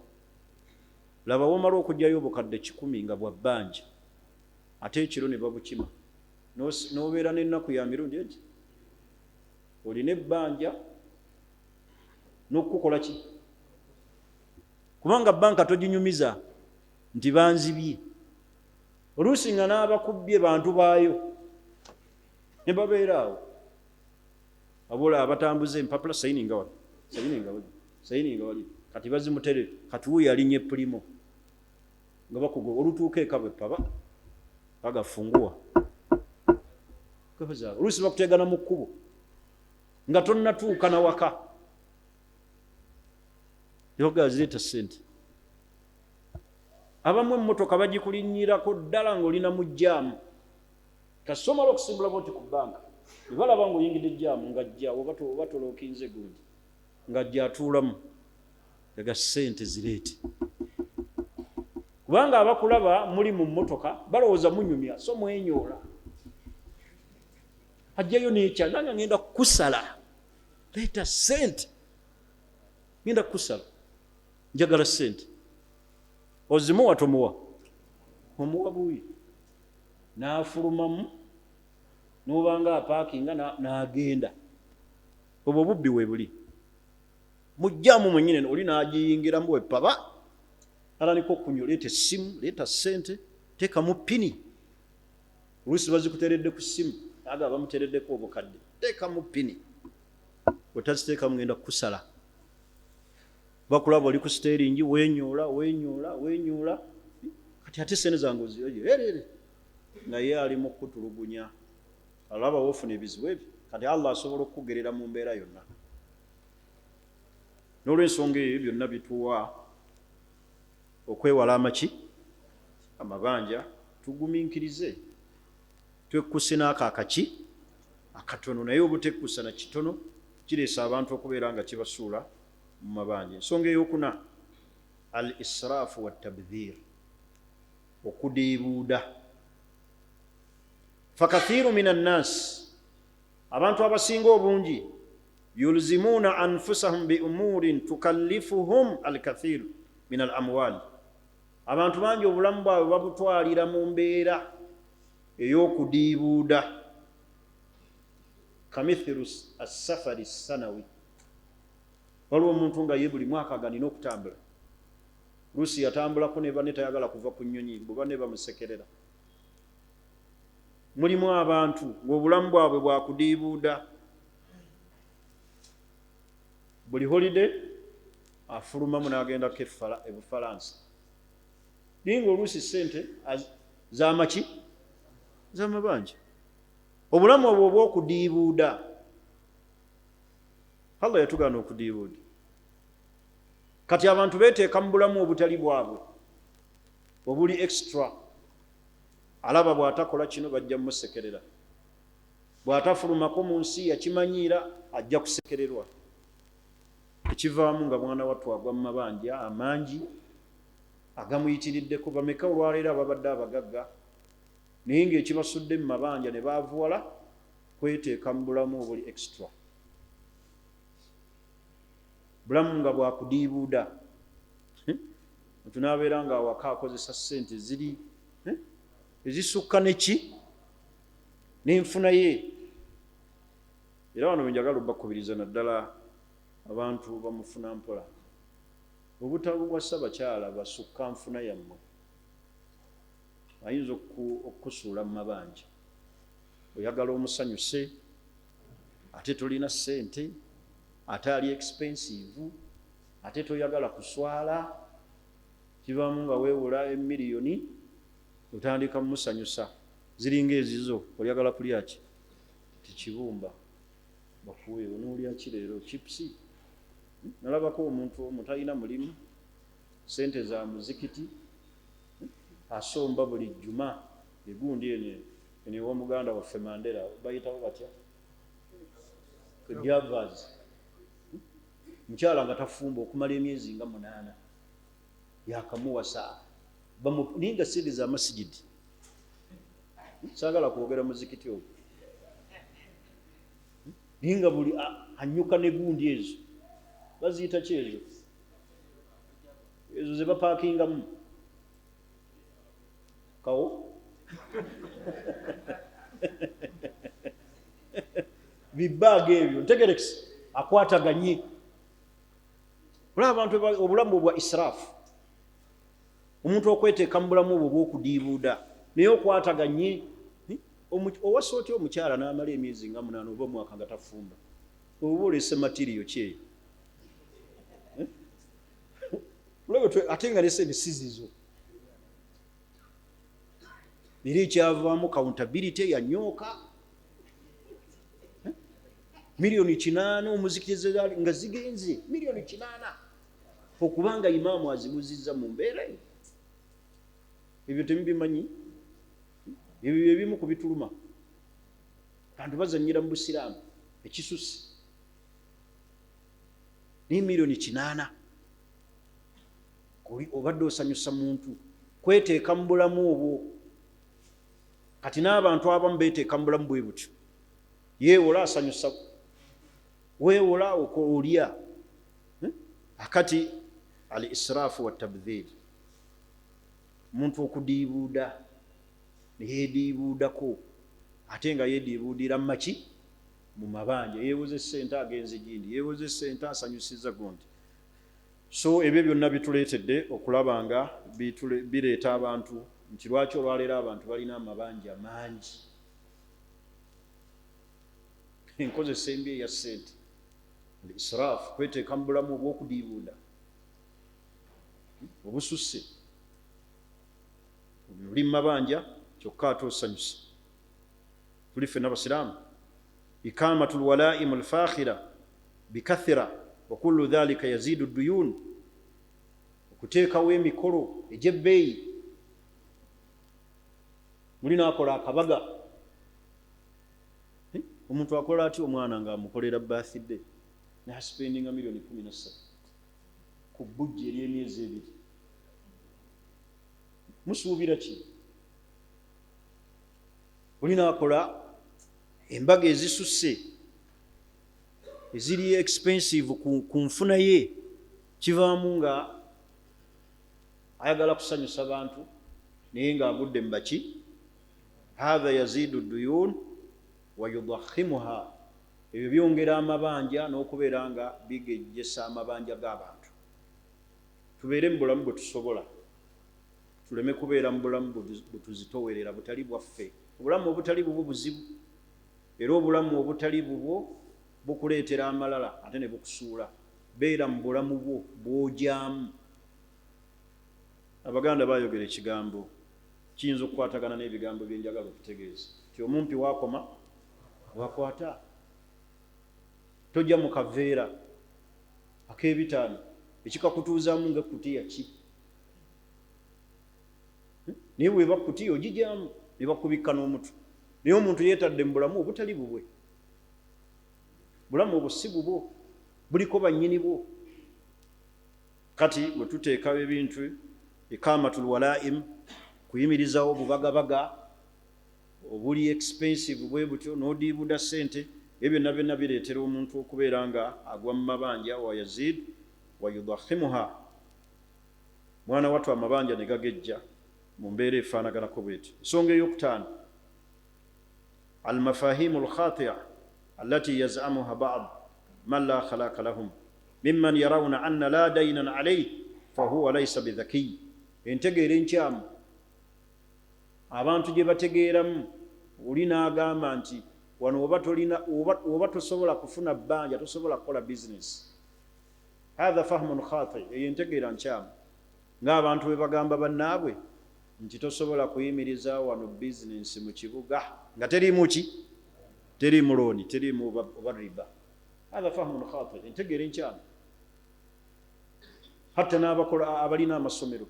Laba womala okuggyayo obukadde 100 nga bwa bbanja, ate ekiro ne babukima, n'obeera n'ennaku ya mirundi egi. Olina ebbanja n'okukukola ki? Kubanga banka toginyumiza nti banzibye. Oluusi nga n'abakubbye bantu baayo ne babeera awo, abula abatambuza empapula, "Sayininga wano, sayininga wali, sayininga wali." Kati bazimutere. Kati wuuyo alinnya epulimo nga bakugoba. Olutuuka eka bwe paba bagafunguwa, oluusi bakutegana mu kkubo nga tonnatuuka nawaka, zireeta sente. Abamu emmotoka bagikulinnyirako ddala ng'olina mu jam. Kasita omala okusimbula bwoti ku banka ne balaba ng'oyingidde jam, ng'ajja oba tolookinze gundi, ng'ajja atuulamu ga sente zireete, kubanga abakulaba muli mu mmotoka balowooza munyumya, so mwenyoola. Ajjayo nekya nanga, "Ngenda kukusala, leeta sente, ngenda kukusala, njagala sente." Ozimuwa? Tomuwa? Omuwa buyi, n'afulumamu nobanga apaakinga n'agenda. Obwo obubbi we buli mujjamu mwenyini, oli n'agiyingiramu wepaba atandika okunywa, "Leeta essimu, leeta sente, teekamu PIN." Oluusi bazikuteredde ku ssimu, aga bamutereddeko obukadde, "Teekamu PIN, otaziteekamu ngenda kukusala." Bakulaba oli ku steering, wenyoola, wenyoola, wenyoola. "Kati ate sente zange ozierere?" Naye ali mu kutulugunya. Alaba woofuna ebizibu ebyo. Kati Allah asobola okukugerera mu mbeera yonna. N'olwensonga eyo, byonna bituwa okwewala amaki amabanja. Tugumiikirize, twekkuse n'ako akaki akatono, naye obutekkusa na kitono kireesa abantu okubeera nga kibasuula mu mabanja. Ensonga eyokuna, al israafu wattabdhir, okudiibuuda. Fakathiru min annaasi, abantu abasinga obungi, yulzimuuna anfusahum bi umuurin tukallifuhum alkathiru min al amwal. Abantu bangi obulamu bwabwe babutwalira mu mbeera ey'okudiibuuda, kamithiru assafari sanawi. Waliwo omuntu nga ye buli mwaka ganina okutambula. Luusi yatambulako ne banne, tayagala kuva ku nnyonyi, bwe banne bamusekerera. Mulimu abantu ng'obulamu bwabwe bwakudiibuuda. Buli holiday afulumamu n'agendako ebufalansa, naye nga oluusi sente zamaki zamabanja. Obulamu obwo obwokudiibuuda, Allah yatugaana okudiibuuda. Kati abantu beeteeka mu bulamu obutali bwabwe, obuli extra. Alaba bw'atakola kino bajja mumusekerera, bw'atafulumako mu nsi yakimanyiira ajja kusekererwa. Ekivaamu nga mwana wattu agwa mu mabanja amangi agamuyitiriddeko. Bameka olwaleero ababadde abagagga naye ng'ekibasudde mu mabanja ne baavuwala kweteeka mu bulamu obuli extra, bulamu nga bwakudiibuuda. Omuntu n'abeera nga awaka akozesa ssente ziri ezisukka neki n'enfuna ye. Era wano wenjagala obbakubiriza naddala abantu bamufuna mpola, obutawasa bakyala basukka nfuna yammwe. Ayinza okukusuula mu mabanja, oyagala omusanyuse ate tolina ssente, ate ali expensive, ate toyagala kuswala. Kivaamu nga weewola emiliyoni otandika mumusanyusa, ziringa ezizo. Oyagala kulya ki? Tikibumba bakuwe, onoolya ki leero? Chips. Nalabako omuntu omu talina mulimu, sente za muzikiti asomba buli jjuma. Egundi eno eno ew'omuganda waffe Mandela bayitawo batya? Javas. Mukyala nga tafumba okumala emyezi nga 8, yakamuwasa, naye nga sente za masigidi. Saagala kwogera muzikiti ogwo, naye nga buli anyuka ne gundi ezo baziyita ki ezo ezo ze bapaakingamu kawo bibaaga ebyo ntegerekisi akwataganye. Olaba abantu obulamu obwa israafu, omuntu okweteeka mu bulamu obwo obw'okudiibuuda naye okwataganye. Owasa otya omukyala n'amala emyezi nga 8 oba omwaka nga tafumba? Oba oleese material kyeyo ate nga nesente sizizo. Era ekyavaamu accountability yanyooka, miliyoni 8 omuzikiti nga zigenze, miliyoni 8 okubanga imaamu azibuzizza mu mbeera eyo. Ebyo temubimanyi? Ebyo byebimu ku bituluma. Bantu bazanyira mu busiraamu ekisusi, naye miliyoni 8 obadde osanyusa muntu kweteeka mu bulamu obwo. Kati n'abantu abamu beeteeka mu bulamu bwe butyo, yeewola asanyusa, weewola olya. Akati al israafu watabdhir, omuntu okudiibuuda neyeediibuudako ate nga yeediibuudira mumaki mu mabanja, yeewoze sente agenze gindi, yeewoze sente asanyusiza gundi. So ebyo byonna bituleetedde okulaba nga bireeta abantu nti lwaki olwaleero abantu balina amabanja mangi. Enkozesa embi eya ssente, israafu, kweteeka mu bulamu obw'okudiibuuda obususse, oli mu mabanja kyokka ate osanyusa. Tuli ffenna basiraamu. Ikamatu lwalaimu lfakhira bikathira wa kullu dhalika yazidu duyun, okuteekawo emikolo egy'ebbeeyi. Muli naakola akabaga, omuntu akola atya omwana ng'amukolera birthday naspendinga miliyoni 13 ku bbujje ery'emyezi 2? Musuubira ki? Oli naakola embaga ezisusse eziri expensive ku nfuna ye. Kivaamu nga ayagala kusanyusa bantu naye ng'agudde mu baki. Hatha yazidu duyun wa yudakhimuha, ebyo byongera amabanja n'okubeera nga bigejjesa amabanja g'abantu. Tubeere mu bulamu bwe tusobola, tuleme kubeera mu bulamu butuzitowerera butali bwaffe. Obulamu obutali bubwo buzibu, era obulamu obutali bubwo bukuleetera amalala ate ne bukusuula. Beera mu bulamu bwo bw'ojaamu. Abaganda bayogera ekigambo kiyinza okukwatagana n'ebigambo bye njagala okutegeeza nti omumpi waakoma wakwata. Tojja mu kaveera ak'ebitaano. Ekikakutuuzaamu nga kutiya ki? Naye bweba kutiya ogijaamu ne bakubikka n'omutwe. Naye omuntu yeetadde mu bulamu obutali bubwe. Bulamu obwo si bubwo, buliko bannyini bwo. Kati bwe tuteekawo ebintu ikamatul walaim, kuyimirizawo obubagabaga obuli expensive bwe butyo, n'odiibuda ssente, ebyo byonna byonna bireetera omuntu okubeera nga agwa mu mabanja. Wa yazid wa yudakhimuha, mwana wattu amabanja ne gagejja mu mbeera efaanaganako bweti. Ensonga eyokutaano, almafahimu alkhatia allati yazamuha bad man la khalaqa lahum mimman yarawna anna la dainan alayh fahuwa laisa bidhakiy. Entegeera enkyamu abantu gye bategeeramu, oli n'agamba nti wano oba tolina, oba tosobola kufuna bbanja, tosobola kukola bizinesi. Hatha fahmun khati, eyo entegeera nkyamu. Ng'abantu bwe bagamba bannaabwe nti tosobola kuyimiriza wano bizinesi mu kibuga nga teriimu ki, teriimu looni, teriimu oba riba. Hatha fahmun khati, entegeera enkyamu. Hatta n'abakola abalina amasomero,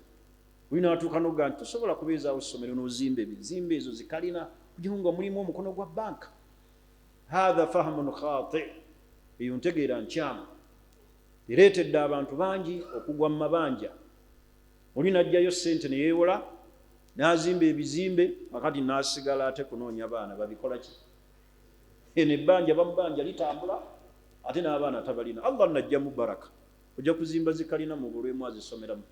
olina atuuka n'okugaa nti tosobola kubeezaawo ssomero n'ozimba ebizimbe ezo zikalina kugira nga mulimu omukono gwa banka. Hatha fahmun khati, eyo ntegeera nkyamu, ereetedde abantu bangi okugwa mu mabanja. Oli n'ajjayo ssente ne yeewola n'azimba ebizimbe, akati n'asigala ate kunoonya baana babikola ki. Eno ebbanja bamubanja litambula ate n'abaana tabalina. Allah najjamu baraka, ojja kuzimba zikalina mu bulwemu azisomeramu.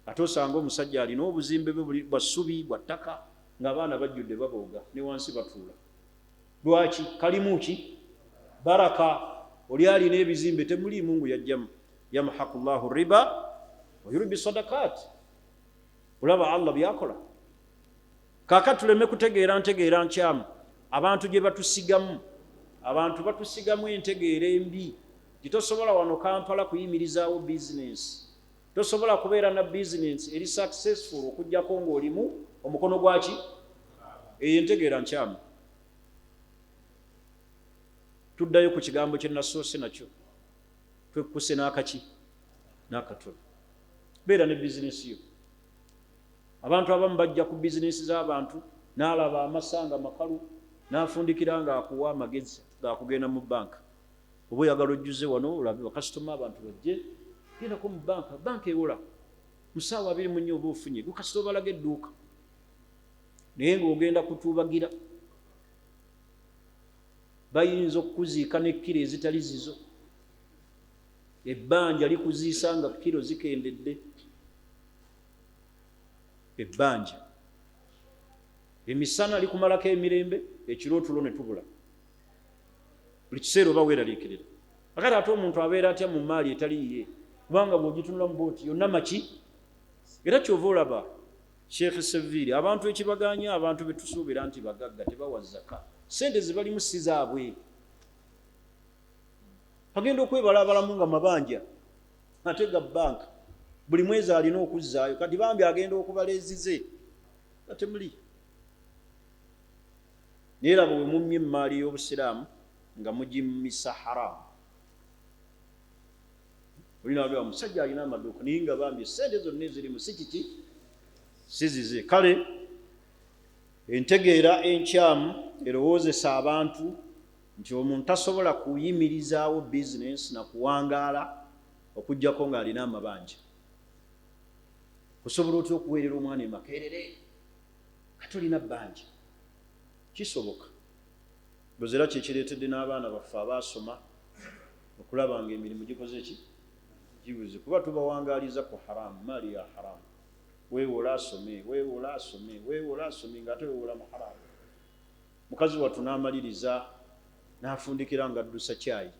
Ate osanga omusajja alina obuzimbe bwe bwa ssubi bwa ttaka ng'abaana bajjudde babooga ne wansi batuula. Lwaki? Kalimu ki? Baraka. Oli alina ebizimbe temuliimu ngu yajjamu. Yamhaku llahu riba wa yurbi sadakaat. Olaba Allah byakola. Kaakati tuleme kutegeera ntegeera nkyamu abantu gye batusigamu. Abantu batusigamu entegeera embi nti tosobola wano Kampala kuyimirizaawo bizinensi, tosobola kubeera na bizinensi eri successful okuggyako ng'olimu omukono gwaki. Eyo entegeera nkyamu. Tuddayo ku kigambo kye nasoose nakyo, twekkuse n'akaki n'akatono. Beera ne bizinensi yo. Abantu abamu bajja ku bizinensi z'abantu n'alaba amasanga makalu n'afundikira ng'akuwa amagezi gakugenda mu banka. Oba oyagala ojjuze wano olabe bakasitoma abantu bajje, gendako mu banka, banka ewola mu ssaawa 24 oba ofunye gwe kasita obalaga edduuka. Naye ng'ogenda kutuubagira, bayinza okukuziika ne kiro ezitali zizo. Ebbanja likuziisa nga kiro zikendedde. Ebbanja emisana likumalako emirembe, ekiro otulo ne tubula. Buli kiseera oba weeraliikirira. Akati ate omuntu abeera atya mu maali etali yiye? Kubanga bw'ogitunulamu bw'oti yonna maki. Era kyova olaba Sheikh Seviiri, abantu ekibaganya abantu betusuubira nti bagagga tebawa zaka, ssente zebalimu si zaabwe. Agenda okwebalabalamu nga mabanja ate ga banka, buli mwezi alina okuzzaayo. Kati bambi agenda okubala ezize nga temuli. Naye laba we mummye emmaali y'Obusiraamu nga mugimmisa haramu. Olina agamba musajja alina amaduuka naye nga bambi ssente zonna ezirimu si kiki, si zize. Kale entegeera enkyamu erowoozesa abantu nti omuntu tasobola kuyimirizaawo bizinensi na kuwangaala okuggyako ng'alina amabanja. Osobola otya okuweerera omwana e Makerere nga tolina bbanja? Kisoboka. Ndowooza era kyekireetedde n'abaana baffe abaasoma okulaba ng'emirimu gikoze ki? Gibuze. Kuba tubawangaaliza ku haramu, maali ya haramu. Weewola asome, weewola asome, weewola asome ng'ate weewola mu haramu. Mukazi wattu n'amaliriza n'afundikira ng'addusa caayi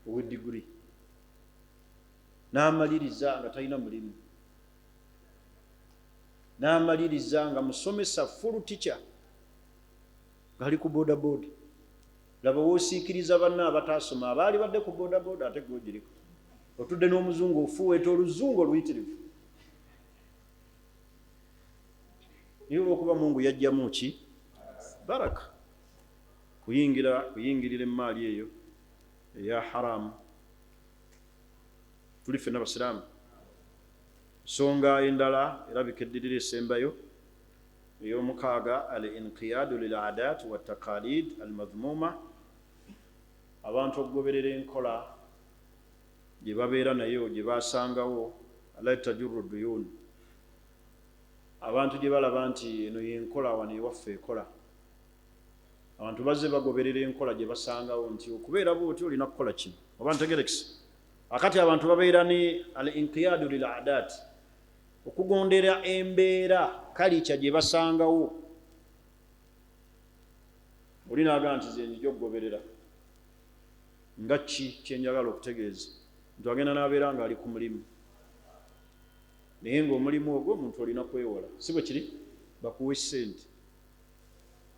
ow'eddiguli. N'amaliriza nga talina mulimu. N'amaliriza nga musomesa full teacher ng'ali ku bodaboda. Laba w'osiikiriza banna abataasoma abaali badde ku bodaboda ate gw'ogiriko. Otudde n'omuzungu ofuuweeta oluzungu oluyitirivu. Naye olw'okuba Mungu yajjamu ki? Baraka. Kuyingirira emmaali eyo eya haramu. Tuli ffenna basiraamu. Nsonga endala erabika eddirira esembayo ey'omukaaga, al inqiyadu lil adat wa taqalid al madhmuma, abantu okugoberera enkola gye babeera nayo, gye basangawo, alati tajurru duyun, abantu gye balaba nti eno yenkola wano ewaffe ekola. Abantu bazze bagoberera enkola gye basangawo nti okubeera bwoti olina kukola kino, oba ntegerekisa. Akati abantu babeera ne al inqiyadu lil adat, okugondera embeera kalica gye basangawo. Oli naagaa nti ze njija okugoberera nga ki kyenjagala okutegeeza, nti agenda n'abeera ng'ali ku mulimu, naye ng'omulimu ogwo omuntu olina kwewola, si bwe kiri? Bakuwe ssente,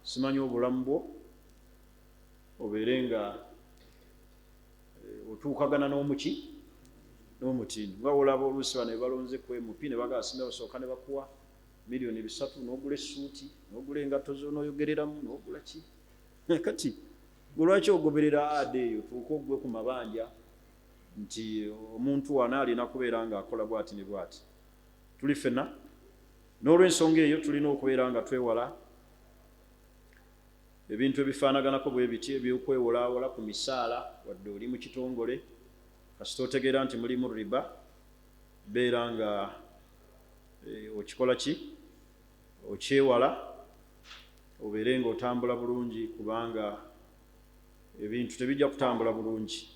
simanyi obulamu bwo obeere nga otuukagana n'omuki n'omutindo, nga olaba oluusi bano ebalonze ku MP ne bagamba singa basooka ne bakuwa 3 million n'ogula essuuti, n'ogula engatto z'onooyogereramu, n'ogula ki. Kati gwe lwaki ogoberera ada eyo tuuka ogwe ku mabanja nti omuntu wano alina kubeera ng'akola bwati ne bwati? Tuli ffenna. N'olwensonga eyo tulina okubeera nga twewala ebintu ebifaanaganako bwe biti ebyokwewolaawola ku misaala. Wadde oli mu kitongole, kasita otegeera nti mulimu riba, beera nga okikola ki, okyewala, obeere nga otambula bulungi, kubanga ebintu tebijja kutambula bulungi.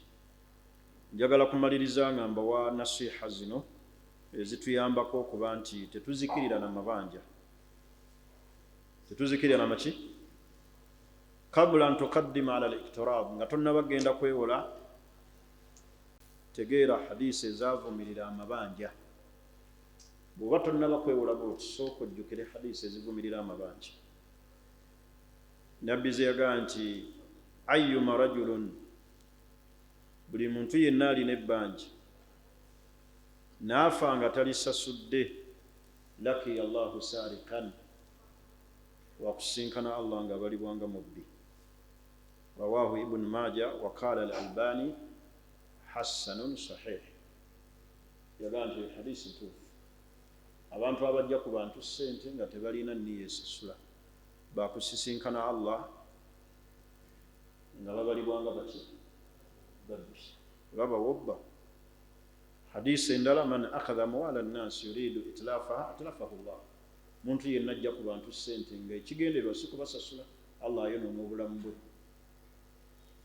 Njagala kumaliriza nga mbawa nasiha zino ezituyambako okuba nti tetuzikirira na mabanja, tetuzikirira na maki. Kabula an tukaddima ala liktirab, nga tonnaba genda kwewola, tegeera hadisi ezavumirira amabanja. Bw'oba tonnaba kwewola bwoti, sooka ojjukire hadisi ezivumirira amabanja. Nabbi ze yagaa nti ayuma rajulun, buli muntu yenna alina ebbanja naafa nga talisasudde, lakiya Allahu sarikan, wakusinkana Allah nga abalibwanga mubbi. Rawahu Ibn Maja wa qala al Albani hasanun sahih. Yagaa nti hadisi ntuufu. Abantu abajja ku bantu ssente nga tebalina niya esasula bakusisinkana Allah nga babalibwanga baki, babbi, olaba wobba. Hadisi endala, man akhadha amwala nnasi yuridu itlafaha atlafahu llah, muntu yenna ajja ku bantu ssente nga ekigendererwa si kubasasula, Allah ayonoona obulamu bwe.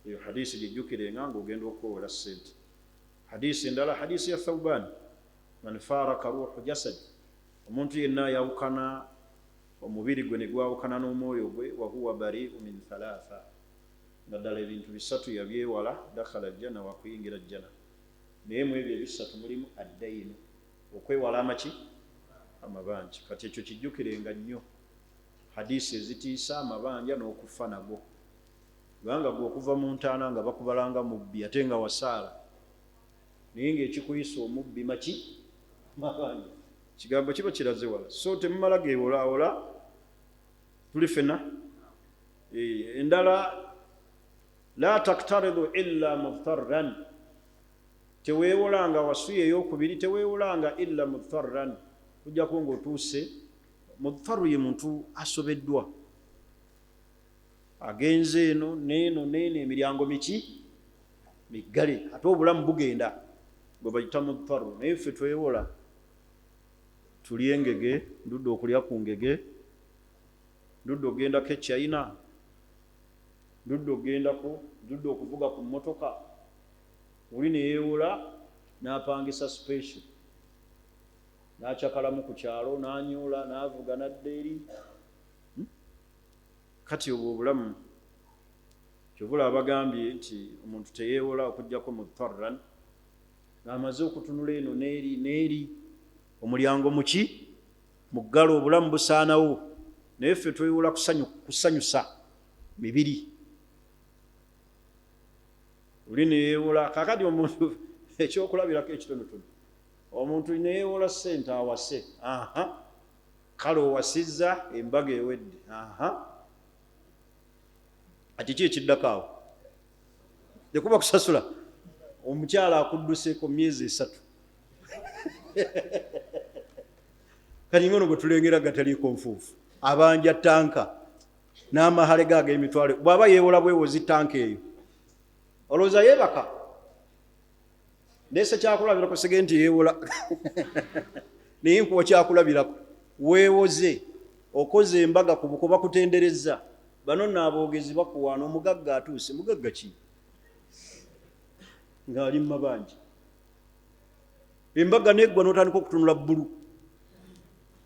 Eyo hadisi gijjukirenga ng'ogenda okwewola ssente. Hadisi endala, hadisi ya Thauban, man faraka ruhu jasad, omuntu yenna ayawukana omubiri gwe ne gwawukana n'omwoyo gwe, wahuwa bariu min thalatha, nga ddala ebintu bisatu yabyewala, dakhala jjana, wakuyingira jjana. Naye mu ebyo ebisatu mulimu addayinu, okwewala amaki, amabanja. Kati ekyo kijjukirenga nnyo, hadisi ezitiisa amabanja n'okufa nago, kubanga gwe okuva mu ntaana nga bakubalanga mubbi ate nga wasaala, naye ng'ekikuyisa omubbi maki, mabanja. Kigambo kiba kiraze wala, so temumala geewolaawola. Tuli ffenna. Endala, la taktaridu illa mudtarran, teweewolanga. Wasuya eyokubiri, teweewolanga illa mudtarran, kujjako ng'otuuse. Mudtaru ye muntu asobeddwa, agenze eno neeno neeno, emiryango miki miggale, ate obulamu bugenda, gwe bayita mudtaru. Naye ffe twewola tulye engege, ndudde okulya ku ngege, ndudde okugendako e China, ndudde okugendako, ndudde okuvuga ku mmotoka. Oli neyeewola n'apangisa special, n'akyakalamu ku kyalo, n'anyoola, n'avuga n'adda eri. Kati obwo obulamu kyovula abagambye nti omuntu teyeewola okugjako mudtarran, ng'amaze okutunula eno n'eri n'eri, omulyango muki, muggalo, obulamu busaanawo. Naye ffe twewola kusanyusa mibiri. Oli neyeewola. Kakati omuntu, ekyokulabirako ekitonotono, omuntu neyeewola ssente awase. Aha, kale owasizza, embaga ewedde. Aha, ati ki ekiddako awo? Tekuba kusasula. Omukyala akudduseeko myezi 3. Kati ngono gwe tulengera gataliiko nfuufu, abanja tanka n'amahale ge ag'emitwalo. Bw'aba yeewola bwewozi tanka eyo, olowooza yeebaka? Ndeese kyakulabirako, sige nti yeewola, naye nkuwa kyakulabirako. Weewoze, okoze embaga ku buko, bakutenderezza. Bano nno aboogezi bakuwaana, omugagga atuuse. Mugagga ki ng'ali mu mabanja? Embaga neggwa, n'otandika okutunula bbulu,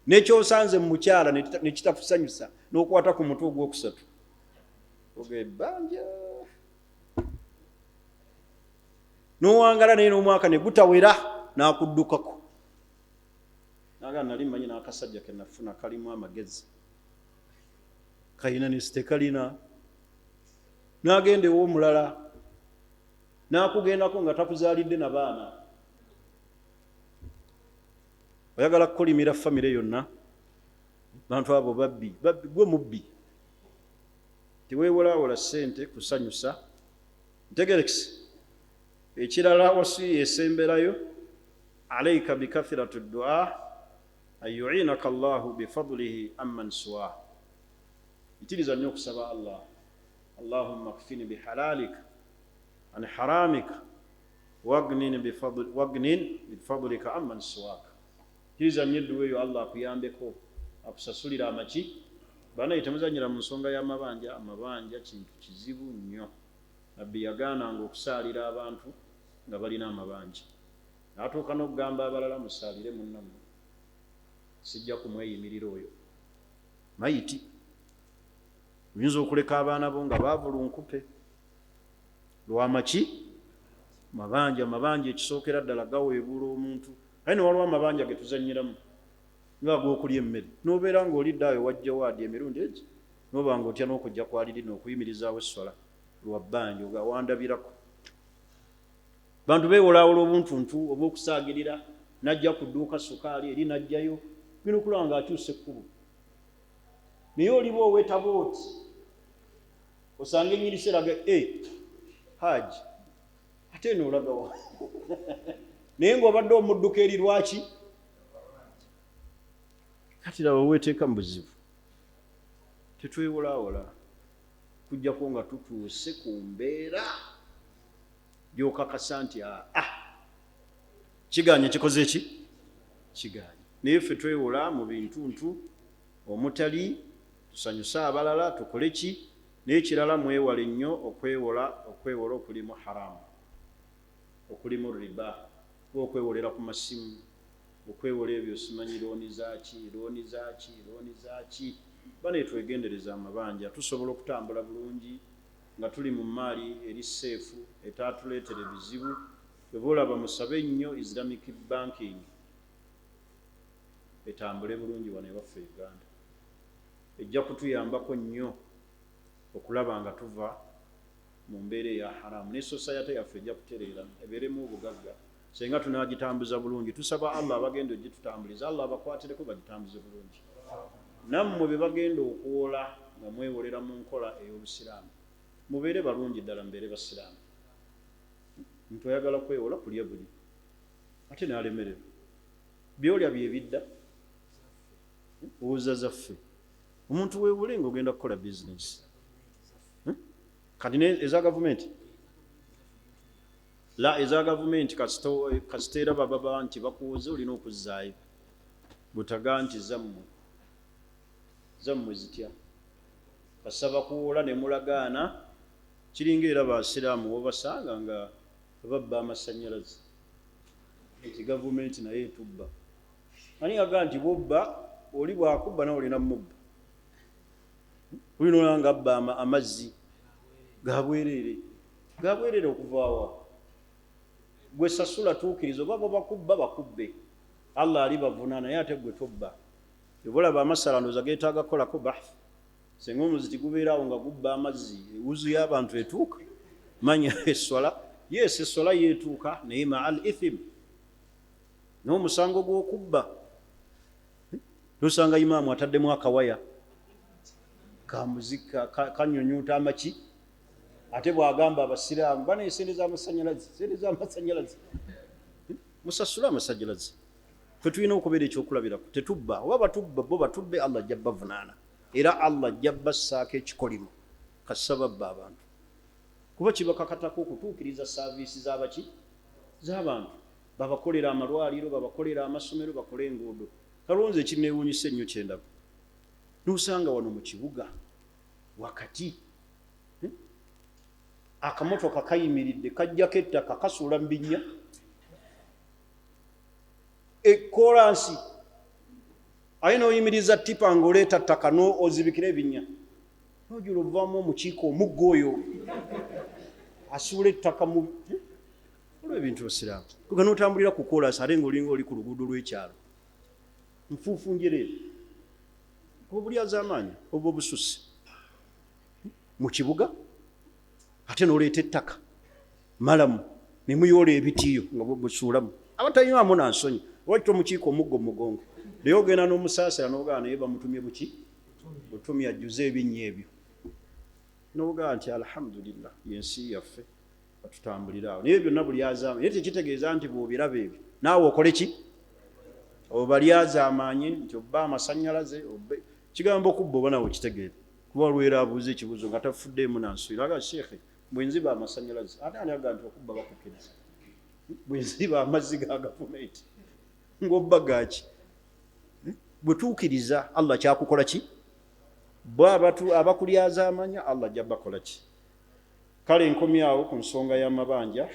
nekyosanze mu mukyala nekitakusanyusa, n'okwata ku mutwe ogwokusatu, oga ebbanja, n'owangala naye n'omwaka ne gutawera, n'akuddukako, naga nali mmanyi n'akasajja ke nafuna kalimu amagezi, kalina nesitekalina. N'agenda ew'omulala, n'akugendako nga takuzaalidde na baana. Oyagala kukolimira famire yonna, bantu abo babbi, babbi. Gwe mubbi, teweewolaawola ssente kusanyusa. Ntegerekisi ekirala, wasiya esemberayo: alaika bikathirati dua an yuinaka Allahu bifadlihi amman siwah. Yitiriza nnyo okusaba Allah: Allahumma kfini bihalalik an haramik wagnin bifadlika amman siwak. Yitiriza nnyo edduwa eyo, Allah akuyambeko, akusasulira amaki. Banaye, temuzanyira mu nsonga y'amabanja. Amabanja kintu kizibu nnyo. Nabbi yagaananga okusaalira abantu nga balina amabanja, n'atuuka n'okugamba abalala, musaalire munnammwe, sijja kumweyimirira oyo mayiti. Oyinza okuleka abaana bo nga baavulunkupe lwamaki? Mabanja. Mabanja ekisookera ddala gaweebuula omuntu. Aye ne waliwo amabanja ge tuzannyiramu ng'ag'okulya emmere, n'obeera ng'olidde ayo wajja waadi emirundi egi, n'oba ng'otya n'okujja kwalirina okuyimirizaawo esswala lwa bbanja oga wandabirako. Bantu beewolaawola obuntuntu obw'okusaagirira, n'ajja ku dduuka sukaali eri n'ajjayo, genda okulaba ng'akyusa ekkubo. Naye oliba owetaba oti osanga ennyirisa eraga e haji, ate eno olagawa? Naye ng'obadde omudduka eri lwaki? Kati laba weeteeka mu buzibu. Tetwewolaawola kujjako nga tutuuse ku mbeera gy'okakasa nti aa kiganye, kikoze ki, kiganye. Naye ffe twewola mu bintuntu omutali tusanyuse abalala, tukole ki. Naye kirala, mwewale nnyo okwewola, okwewola okulimu haramu, okulimu riba, okwewolera ku masimu, okwewola ebyo simanyi looni zaki, looni zaki, looni zaki. Bane, twegendereza amabanja. Tusobola okutambula bulungi nga tuli mu maali eri safe, etaatuleetera ebizibu. Eba olaba, musabe nnyo Islamic banking etambule bulungi wano ewaffe Uganda. Ejja kutuyambako nnyo okulaba nga tuva mu mbeera eya haramu, ne society yaffe ejja kutereera, ebeeremu obugagga senga tunagitambuza bulungi. Tusaba Allah, abagenda ogitutambuliza, Allah abakwatireko bagitambuze bulungi. Nammwe be bagenda okuwola nga mwewolera mu nkola ey'obusiraamu, mubeere balungi ddala, mubeere basiraamu. Muntu oyagala kwewola kulya buli, ate n'alemererwa, byolya byebidda owoza zaffe. Omuntu weewole nga ogenda kukola bizinesi. Kati eza gavumenti, la, eza gavumenti kasiteera bababa nti bakuwoze, olina okuzzaayo. Butaga nti zammwe, zammwe zitya? Kasaba kuwola ne mulagaana. Kiringa era basiraamu wobasanga nga babba amasanyalaze nti gavumenti naye etubba. Ani aga nti bwobba oli bwakubba, nawe olina mubba? Olina olanga abba amazzi gabwereere, gabwereere okuvaawa? Gwe sasula, tuukiriza. Oba bo bakubba, bakubbe, Allah ali bavuna, naye ate gwe tobba. Eba olaba amasala ndooza geetaaga kukolako bahth. Senga omuziti gubeeraawo nga gubba amazzi, ewuzu y'abantu etuuka, manya eswala, yes, eswala yeetuuka, naye maa al ithim, n'omusango gw'okubba. Nosanga imaamu ataddemu akawaya kamuzika kanyunyuuta amaki, ate bw'agamba abasiraamu bana esente z'amasanyalaze, sente z'amasanyalaze, musasule amasanyalaze. Ffe tulina okubeera ekyokulabirako, tetubba. Oba batubba bo batubbe, Allah ajja bavunaana, era Allah ajja bassaako ekikolimo kassa babba abantu, kuba kibakakatako okutuukiriza saaviisi z'abaki z'abantu. Babakolera amalwaliro, babakolera amasomero, bakole enguudo. Kalonze ekinneewuunyisa ennyo kyendaba, n'osanga wano mu kibuga wakati akamotoka kayimiridde, kajjako ettaka, kasuula mu binnya, ekolansi aye n'oyimiriza tipa ng'oleeta ttaka ozibikira ebinnya, nojula ovaamu omukiiko omuggo oyo asuula ettaka mu olwo ebintu. Osiraamu kuga n'otambulira ku kolansi ate ng'olinga oli ku luguudo lw'ekyalo, nfuufu njereere, oba bulyazaamaanyi oba obususse mu kibuga, ate n'oleeta ettaka malamu ne muyoola ebitiiyo nga busuulamu abatanywamu na nsonyi. Lwaki tomukiika omuggo mu mugongo? Naye ogenda n'omusaasira n'ogaa, naye bamutumye buki butumi ajjuze ebinnya ebyo, n'ogaa nti alhamdulillah, yensi yaffe, batutambulira awo. Naye byonna bulyazaama. Naye tekitegeeza nti bw'obiraba ebyo naawe okole ki, obalyazaamaanye nti obba amasannyalaze, kigambo okubba oba nawe okitegeera. Kuba waliwo abuuza ekibuuzo nga tafuddeemu na nsonyi, aga sheekhe, bwe nziba amasannyalaze, ate ani aga nti okubba bakukkiriza? Bwe nziba amazzi ga gavumenti, ng'obba gaaki? Bwe tuukiriza Allah kyakukola ki? Bo abakulyazaamanya Allah ajja bakola ki? Kale nkomyawo ku nsonga y'amabanja.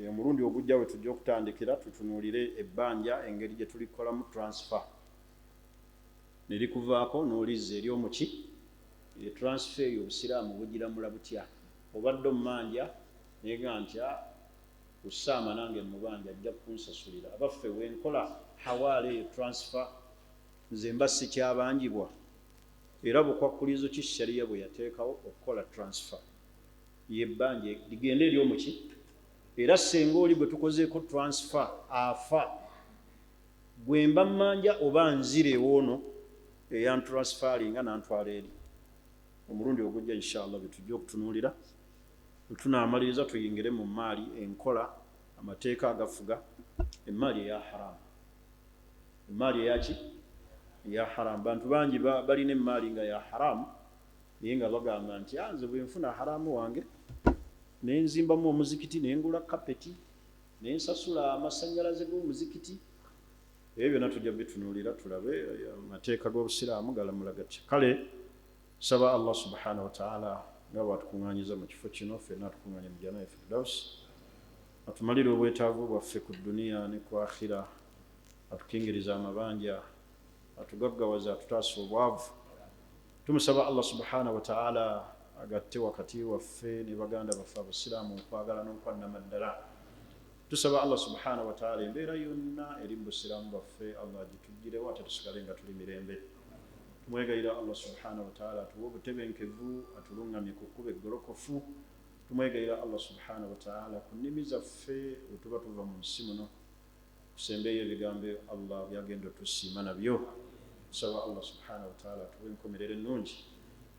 Omulundi ogujja we tujja okutandikira tutunuulire ebbanja, engeri gye tulikolamu transfer ne likuvaako n'olizza eri omuki. Transfer eyo obusiraamu bugiramula butya? Obadde omumanja naye ga nti Usaama nange mubanja, ajja kunsasulira. Abaffe, wenkola hawaala eyo, transfer, nze mba sikyabanjibwa? Era bukwakkulizo ki shariya bwe yateekawo okukola transfer yebbanja ligende eri omuki? Era senga oli gwe tukozeeko transfer afa, gwe mba mmanja oba nzira ewoono eyantransfaringa nantwala eri? Omulundi ogujja inshallah byetujja okutunuulira. Bwe tunaamaliriza tuyingire mu maali, enkola, amateeka agafuga emaali eya haramu. Emaali eyaki? Eya haramu. Bantu bangi balina emaali nga ya haramu, naye nga bagamba nti nze bwenfuna haramu wange nenzimbamu omuzikiti, nengula kapeti, nensasula amasanyalaze g'omuzikiti. Ebyo byonna tujja bitunuulira, tulabe amateeka g'obusiraamu galamula gatya. Kale saba Allah subhanahu wataala nga bwatukuŋŋanyiza mu kifo kino, ffenna atukuŋŋanye mu jana firdaus, atumalire obwetaavu bwaffe ku duniya ne ku akhira, atukingiriza amabanja, atugaggawaza, atutaasa obwavu. Tumusaba Allah subhanahu wataala agatte wakati waffe ne baganda baffe abasiraamu okwagala n'okwannamaddala. Tusaba Allah subhanahu wataala embeera yonna eri mu busiraamu bwaffe Allah agitugirewo, ate tusigale nga tuli mirembe. Tumwegayira Allah subhanahu wataala atuwe obutebenkevu, atuluŋŋamye ku kkuba eggolokofu. Tumwegayira Allah subhanahu wataala ku nnimi zaffe bwe tuba tuva mu nsi muno kusembeeyo ebigambo Allah byagenda otusiima nabyo. Tusaba Allah subhanahu wataala atuwe enkomerero ennungi,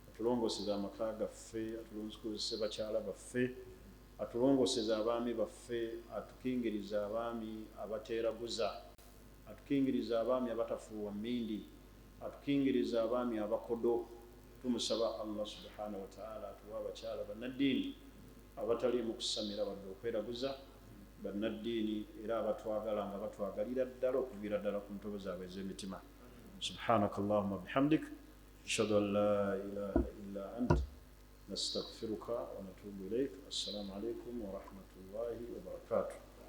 atulongooseze amaka gaffe, atulongooseze bakyala baffe, atulongooseze abaami baffe, atukingirize abaami abateeraguza, atukingirize abaami abatafuuwa mmindi, atukingirize abaami abakodo. Tumusaba Allah subhanahu wataala atuwe abakyala bannaddiini abataliimu kusamira wadde okweraguza, bannaddiini era abatwagala nga batwagalira ddala okuviira ddala ku ntobo zaabwe ez'emitima. Subhanaka allahuma bihamdik, ashhadu an la ilaha illa ant, nastaghfiruka wa natubu ilaik. Assalamu alaikum warahmatullahi wabarakatuh.